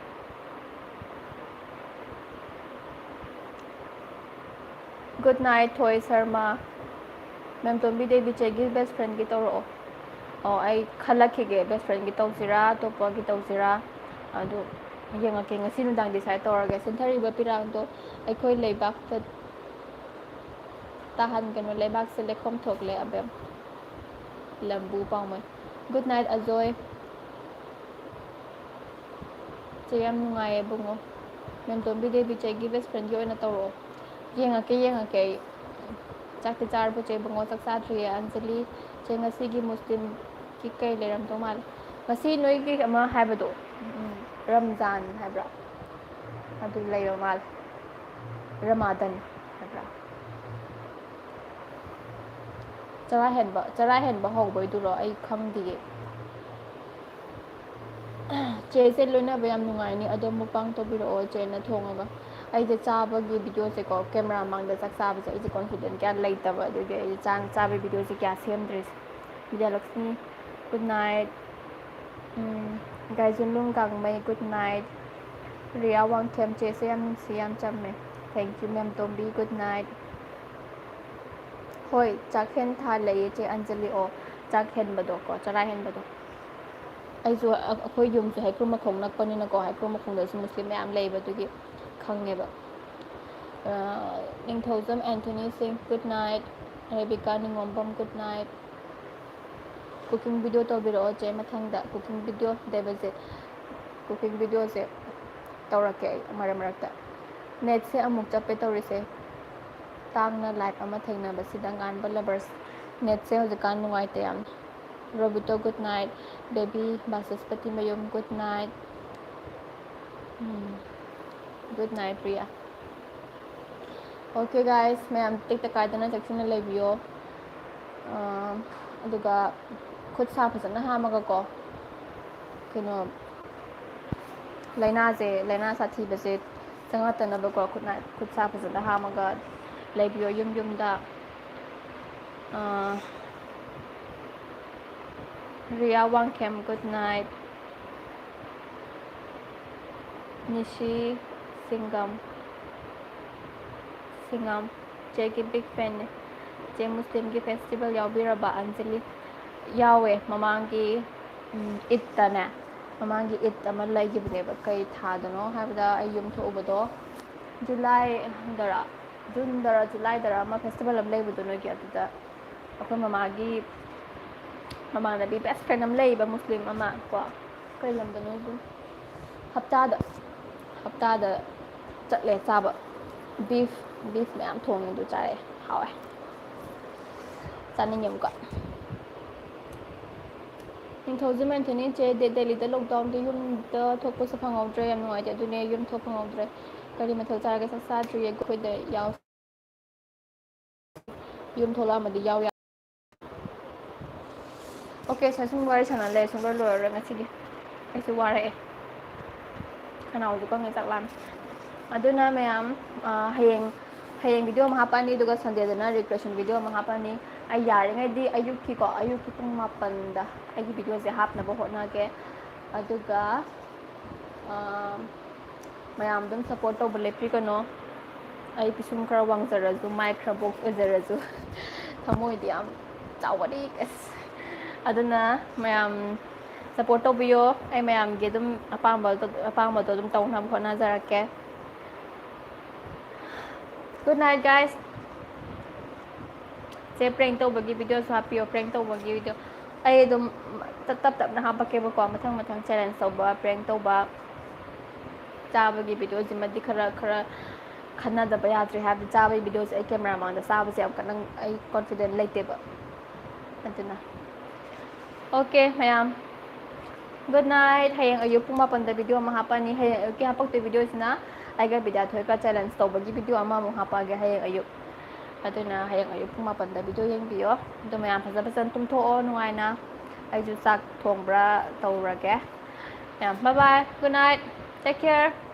Good night, ꯊꯣꯏ ꯁꯔꯃ꯫ ꯃꯦꯝ ꯇꯣꯝꯕꯤ ꯗꯦꯕꯤ ꯆꯦꯒꯤ best friendꯒꯤ ꯇꯧꯔꯛꯑꯣ꯫ ꯑꯣ, ꯑꯩ ꯈꯜꯂꯛꯈꯤꯒꯦ, best friendꯒꯤ ꯇꯧꯁꯤꯔꯥ, ꯑꯇꯣꯞꯄꯒꯤ ꯇꯧꯁꯤꯔꯥ꯫ ꯑꯗꯨ ꯌꯦꯡꯉꯛꯀꯦ, ꯉꯁꯤ ꯅꯨꯡꯗꯥꯡ decide ꯇꯧꯔꯒꯦ꯫ ꯆꯤꯟꯊꯔꯤꯕ ꯄꯤꯔꯥꯡꯗꯣ ꯑꯩꯈꯣꯏ ꯂꯩꯕꯥꯛꯇ ꯇꯥꯍꯟꯒꯅꯨ, ꯂꯩꯕꯥꯛꯁꯦ ꯂꯩꯈꯣꯝ ꯊꯣꯛꯂꯦ ꯑꯕꯦꯝ꯫ ꯂꯝꯕꯨ ꯄꯥꯎꯃꯩ꯫ Good night, Ajoy. ꯆꯦ, ꯌꯥꯝ ꯅꯨꯡꯉꯥꯏꯌꯦ ꯏꯕꯨꯡꯉꯣ꯫ ꯃꯦꯝꯇꯣꯝꯕꯤ ꯗꯦꯕꯤ ꯆꯦꯒꯤ best friendꯒꯤ ꯑꯣꯏꯅ ꯇꯧꯔꯛꯑꯣ꯫ ꯌꯦꯡꯉꯛꯀꯦ, ꯌꯦꯡꯉꯛꯀꯦ ꯑꯩ꯫ ꯆꯥꯛꯇꯤ ꯆꯥꯔꯕꯣ ꯆꯦ? ꯏꯕꯨꯡꯉꯣ ꯆꯥꯛ ꯆꯥꯗ꯭ꯔꯤꯌꯦ꯫ ꯑꯟꯖꯂꯤ, ꯆꯦ, ꯉꯁꯤꯒꯤ ꯃꯨꯁꯂꯤꯝꯒꯤ ꯀꯩ ꯂꯩꯔꯝꯗꯧ ꯃꯥꯜꯂꯦ? ꯉꯁꯤ ꯅꯣꯏꯒꯤ ꯑꯃ ꯍꯥꯏꯕꯗꯣ, ꯎꯝ, ꯔꯝꯖꯥꯟ ꯍꯥꯏꯕ꯭ꯔꯥ? ꯑꯗꯨ ꯂꯩꯕ ꯃꯥꯜꯂꯦ꯫ ꯔꯃꯥꯗꯟ ꯍꯥꯏꯕ꯭ꯔꯥ? ꯆꯔꯥ ꯍꯦꯟꯕ, ꯆꯔꯥ ꯍꯦꯟꯕ ꯍꯧꯕꯩꯗꯨꯔꯣ? ꯑꯩ ꯈꯪꯗꯤꯌꯦ꯫ ꯆꯦꯁꯦ ꯂꯣꯏꯅꯕ ꯌꯥꯝ ꯅꯨꯡꯉꯥꯏꯅꯤ, ꯑꯗꯣ mukbang ꯇꯧꯕꯤꯔꯛꯑꯣ ꯆꯦꯅ ꯊꯣꯡꯉꯒ꯫ ꯑꯩꯁꯦ ꯆꯥꯕꯒꯤ videoꯁꯦꯀꯣ, camera ꯃꯥꯡꯗ ꯆꯥꯛ ꯆꯥꯕꯁꯦ ꯑꯩꯁꯦ confident ꯀꯌꯥ ꯂꯩꯇꯕ, ꯑꯗꯨꯒꯤ ꯑꯩꯁꯦ ꯆꯥ-, ꯆꯥꯕꯒꯤ videoꯁꯦ ꯀꯌꯥ ꯁꯦꯝꯗ꯭ꯔꯤꯁꯦ꯫ Bidyalakshmi, good night꯫ ꯎꯝ, ꯒꯥꯏꯖꯨꯂꯨꯡ ꯒꯥꯡꯃꯩ, good night꯫ ꯔꯤꯌꯥ ꯋꯥꯡꯈꯦꯝ, ꯆꯦꯁꯦ ꯌꯥꯝ ꯅꯨꯡꯁꯤ, ꯌꯥꯝ ꯆꯝꯃꯦ꯫ Thank you, ma'am Tombi, good night꯫ ꯍꯣꯏ, ꯆꯥꯛꯍꯦꯟ ꯊꯥ ꯂꯩꯌꯦ, ꯆꯦ ꯑꯟꯖꯂꯤ꯫ ꯑꯣ, ꯆꯥꯛ ꯍꯦꯟꯕꯗꯣ ꯀꯣ, ꯆꯔꯥ ꯍꯦꯟꯕꯗꯣ꯫ ꯑꯩꯁꯨ ꯑ-, ꯑꯩꯈꯣꯏ ꯌꯨꯝꯁꯦ ꯍꯩꯀ꯭ꯔꯨ ꯃꯈꯣꯡ ꯅꯛꯄꯅꯤꯅꯀꯣ, ꯍꯩꯀ꯭ꯔꯨ ꯃꯈꯣꯡꯗꯁꯨ ꯃꯨꯁꯂꯤꯝ ꯃꯌꯥꯝ ꯂꯩꯕ, ꯑꯗꯨꯒꯤ ꯈꯪꯉꯦꯕ꯫ ꯑ, ꯅꯤꯡꯊꯧꯖꯝ ꯑꯦꯟꯊꯣꯅꯤ ꯁꯤꯡ, good night꯫ Rebika ꯅꯤꯉꯣꯝꯕꯝ, good night꯫ Cooking video ꯇꯧꯕꯤꯔꯛꯑꯣ ꯆꯦ, ꯃꯊꯪꯗ cooking video꯫ ꯗꯦꯕꯖꯤꯠ, cooking videoꯁꯦ ꯇꯧꯔꯛꯀꯦ ꯑꯩ ꯃꯔꯛ ꯃꯔꯛꯇ꯫ ꯅꯦꯠꯁꯦ ꯑꯃꯨꯛ ꯆꯞꯄꯦ ꯇꯧꯔꯤꯁꯦ꯫ ꯇꯥꯡꯅ ꯂꯥꯏꯐ ꯑꯃ ꯊꯦꯡꯅꯕꯁꯤꯗ ꯉꯥꯟꯕ ꯂꯚꯔꯁ꯫ ꯅꯦꯠꯁꯦ ꯍꯧꯖꯤꯛꯀꯥꯟ ꯅꯨꯡꯉꯥꯏꯇꯦ ꯌꯥꯝꯅ꯫ Robito, good night. Baby, Bachaspati ꯃꯌꯨꯝ, good night. Um. Good night, Priya. Okay, guys, ꯃꯌꯥꯝ ꯇꯦꯛꯇ ꯀꯥꯏꯗꯅ ꯆꯦꯛꯁꯤꯟꯅ ꯂꯩꯕꯤꯌꯣ꯫ ꯑꯥ, ꯑꯗꯨꯒ ꯈꯨꯠ ꯁꯥ ꯐꯖꯅ ꯍꯥꯝꯃꯒꯀꯣ, ꯀꯩꯅꯣ, ꯂꯥꯏꯅꯥꯁꯦ, ꯂꯥꯏꯅꯥ ꯁꯥꯊꯤꯕꯁꯦ ꯆꯪꯉꯛꯇꯅꯕꯀꯣ, ꯈꯨꯠ ꯅꯥ-, ꯈꯨꯠ ꯁꯥ ꯐꯖꯅ ꯍꯥꯝꯃꯒ ꯂꯩꯕꯤꯌꯣ ꯌꯨꯝ ꯌꯨꯝꯗ꯫ ꯑꯥ, ꯔꯤꯌꯥ ꯋꯥꯡꯈꯦꯝ, ꯒꯨꯗ ꯅꯥꯏꯠ꯫ ꯅꯤꯁꯤ ꯁꯤꯡꯒꯝ, ꯁꯤꯡꯉꯝ, ꯆꯦꯒꯤ ꯕꯤꯛ ꯐꯦꯟꯅꯦ꯫ ꯆꯦ ꯃꯨꯁꯂꯤꯝꯒꯤ ꯐꯦꯁꯇꯤꯚꯦꯜ ꯌꯥꯎꯕꯤꯔꯕ, ꯑꯟꯖꯂꯤ? ꯌꯥꯎꯋꯦ, ꯃꯃꯥꯡꯒꯤ, ꯎꯝ, ꯏꯠꯇꯅꯦ, ꯃꯃꯥꯡꯒꯤ ꯏꯠ ꯑꯃ ꯂꯩꯈꯤꯕꯅꯦꯕ꯫ ꯀꯩ ꯊꯥꯗꯅꯣ ꯍꯥꯏꯕꯗ ꯑꯩ ꯌꯨꯝ ꯊꯣꯛꯎꯕꯗꯣ ꯖꯨꯂꯥꯏꯗꯔ, ꯖꯨꯟꯗꯔ, ꯖꯨꯂꯥꯏꯗꯔ ꯑꯃ ꯐꯦꯁꯇꯤꯚꯦꯜ ꯑꯃ ꯂꯩꯕꯗꯣ ꯅꯣꯏꯒꯤ, ꯑꯗꯨꯗ ꯑꯩꯈꯣꯏ ꯃꯃꯥꯒꯤ ꯃꯃꯥꯟꯅꯕꯤ ꯕꯦꯁ ꯐ꯭ꯔꯦꯟ ꯑꯃ ꯂꯩꯌꯦꯕ, ꯃꯨꯁꯂꯤꯝ ꯑꯃ ꯀꯣ꯫ ꯀꯩ ꯂꯝꯗꯅꯣ ꯑꯗꯨꯝ ꯍꯞꯇꯥꯗ, ꯍꯞꯇꯥꯗ ꯆꯠꯂꯦ ꯆꯥꯕ꯫ ꯕꯤꯐ, ꯕꯤꯐ ꯃꯌꯥꯝ ꯊꯣꯡꯉꯦ, ꯑꯗꯨ ꯆꯥꯔꯛꯑꯦ, ꯍꯥꯎꯋꯦ꯫ ꯆꯥꯅꯤꯡꯉꯦ ꯑꯃꯨꯛꯀ꯫ ꯅꯤꯡꯊꯧꯖꯝ ꯑꯦꯟꯊꯣꯅꯤ, ꯆꯦ, ꯗꯦ-, ꯗꯦꯜꯂꯤꯗ ꯂꯣꯛꯗꯥꯎꯟꯗ ꯌꯨꯝꯗ ꯊꯣꯛꯄꯁꯨ ꯐꯪꯍꯧꯗ꯭ꯔꯦ, ꯌꯥꯝ ꯅꯨꯡꯉꯥꯏꯇꯦ꯫ ꯑꯗꯨꯅꯦ, ꯌꯨꯝ ꯊꯣꯛ ꯐꯪꯍꯧꯗ꯭ꯔꯦ꯫ ꯀꯔꯤ ꯃꯊꯦꯜ ꯆꯥꯔꯒꯦ? ꯆꯥꯛ ꯆꯥꯗ꯭ꯔꯤꯌꯦ, ꯑꯩꯈꯣꯏꯗ ꯌꯥꯎ-, ꯌꯨꯝ ꯊꯣꯛꯂꯛꯑꯝꯃꯗꯤ ꯌꯥꯎ ꯌꯥ-, ꯑꯣꯀꯦ, ꯁꯦ, ꯁꯨꯝ ꯋꯥꯔꯤ ꯁꯥꯟꯅ ꯂꯩ, ꯁꯨꯡꯂꯣꯏ ꯂꯣꯏꯔꯔꯣꯏ ꯉꯁꯤꯒꯤ꯫ ꯑꯩꯁꯨ ꯋꯥꯔꯛꯑꯦ, ꯈꯅꯥꯎꯁꯨ ꯀꯪꯉꯦ, ꯆꯥꯛ ꯂꯥꯝꯃꯦ꯫ ꯑꯗꯨꯅ ꯃꯌꯥꯝ, ꯑ, ꯍꯌꯦꯡ, ꯍꯌꯦꯡ ꯚꯤꯗꯤꯑꯣ ꯑꯃ ꯍꯥꯞꯄꯛꯑꯅꯤ, ꯑꯗꯨꯒ ꯁꯟꯗꯦꯗꯅ ꯔꯤꯀ꯭ꯔꯦꯁꯟ ꯚꯤꯗꯤꯑꯣ ꯑꯃ ꯍꯥꯞꯄꯛꯑꯅꯤ꯫ ꯑꯩ ꯌꯥꯔꯤꯉꯩꯗꯤ ꯑꯌꯨꯛꯀꯤꯀꯣ, ꯑꯌꯨꯛꯀꯤ ꯄꯨꯡ ꯃꯥꯄꯟꯗ ꯑꯩꯒꯤ ꯚꯤꯗꯤꯑꯣꯁꯦ ꯍꯥꯞꯅꯕ ꯍꯣꯠꯅꯒꯦ꯫ ꯑꯗꯨꯒ, ꯑ, ꯃꯌꯥꯝ ꯑꯗꯨꯝ ꯁꯞꯄꯣꯔꯠ ꯇꯧꯕ ꯂꯦꯞꯄꯤꯒꯅꯣ꯫ ꯑꯩ ꯄꯤꯁꯨꯝ ꯈꯔ ꯋꯥꯡꯖꯔꯁꯨ, ꯃꯥꯏ ꯈꯔ ꯕꯣꯛꯁ ꯑꯣꯏꯖꯔꯁꯨ, ꯊꯃꯣꯏꯗꯤ ꯌꯥꯝ ꯆꯥꯎꯕꯅꯤ꯫ ꯑꯁ, ꯑꯗꯨꯅ ꯃꯌꯥꯝ ꯁꯞꯄꯣꯔꯠ ꯇꯧꯕꯤꯌꯣ꯫ ꯑꯩ ꯃꯌꯥꯝꯒꯤ ꯑꯗꯨꯝ ꯑꯄꯥꯝꯕ, ꯑꯄꯥꯝꯕꯗꯣ ꯑꯗꯨꯝ ꯇꯧꯅꯕ ꯍꯣꯠꯅꯖꯔꯛꯀꯦ꯫ Good night, guys. ꯆꯦ, prank ꯇꯧꯕꯒꯤ ꯚꯤꯗꯤꯑꯣꯁꯨ ꯍꯥꯞꯄꯤꯌꯣ, prank ꯇꯧꯕꯒꯤ ꯚꯤꯗꯤꯑꯣ꯫ ꯑꯩ ꯑꯗꯨꯝ ꯇꯞ ꯇꯞ ꯇꯞꯅ ꯍꯥꯞꯄꯛꯀꯦꯕꯀꯣ, ꯃꯊꯪ ꯃꯊꯪ challenge ꯇꯧꯕ, prank ꯇꯧꯕ꯫ ꯆꯥꯕꯒꯤ videoꯁꯤꯃꯗꯤ ꯈꯔ ꯈꯔ ꯈꯟꯅꯗꯕ ꯌꯥꯗ꯭ꯔꯦ꯫ ꯍꯥꯏꯕꯗꯤ ꯆꯥꯕꯒꯤ videoꯁꯦ ꯑꯩ camera ꯃꯥꯡꯗ ꯆꯥꯕꯁꯦ ꯌꯥꯝ ꯀꯟꯅ ꯑꯩ confident ꯂꯩꯇꯦꯕ꯫ ꯑꯗꯨꯅ okay ꯃꯌꯥꯝ, good night꯫ ꯍꯌꯦꯡ ꯑꯌꯨꯛ ꯄꯨꯡ ꯃꯥꯄꯟꯗ video ꯑꯃ ꯍꯥꯞꯄꯅꯤ꯫ ꯍꯌꯦꯡ ꯑꯌꯨꯛꯀꯤ ꯍꯥꯄꯛꯇꯣꯏ videoꯁꯤꯅ ꯑꯩꯒ ꯕꯤꯗ꯭ꯌꯥꯊꯣꯏꯒ challenge ꯇꯧꯕꯒꯤ video ꯑꯃꯃꯨꯛ ꯍꯥꯞꯄꯛꯑꯒꯦ ꯍꯌꯦꯡ ꯑꯌꯨꯛ꯫ ꯑꯗꯨꯅ ꯍꯌꯦꯡ ꯑꯌꯨꯛ ꯄꯨꯡ ꯃꯥꯄꯟꯗ video ꯌꯦꯡꯕꯤꯌꯣ꯫ ꯑꯗꯨ ꯃꯌꯥꯝ ꯐꯖ ꯐꯖꯅ ꯇꯨꯝꯊꯣꯛꯑꯣ ꯅꯨꯡꯉꯥꯏꯅ꯫ ꯑꯩꯁꯨ ꯆꯥꯛ ꯊꯣꯡꯕ꯭ꯔꯥ ꯇꯧꯔꯒꯦ꯫ ꯃꯌꯥꯝ bye bye, good night, take care꯫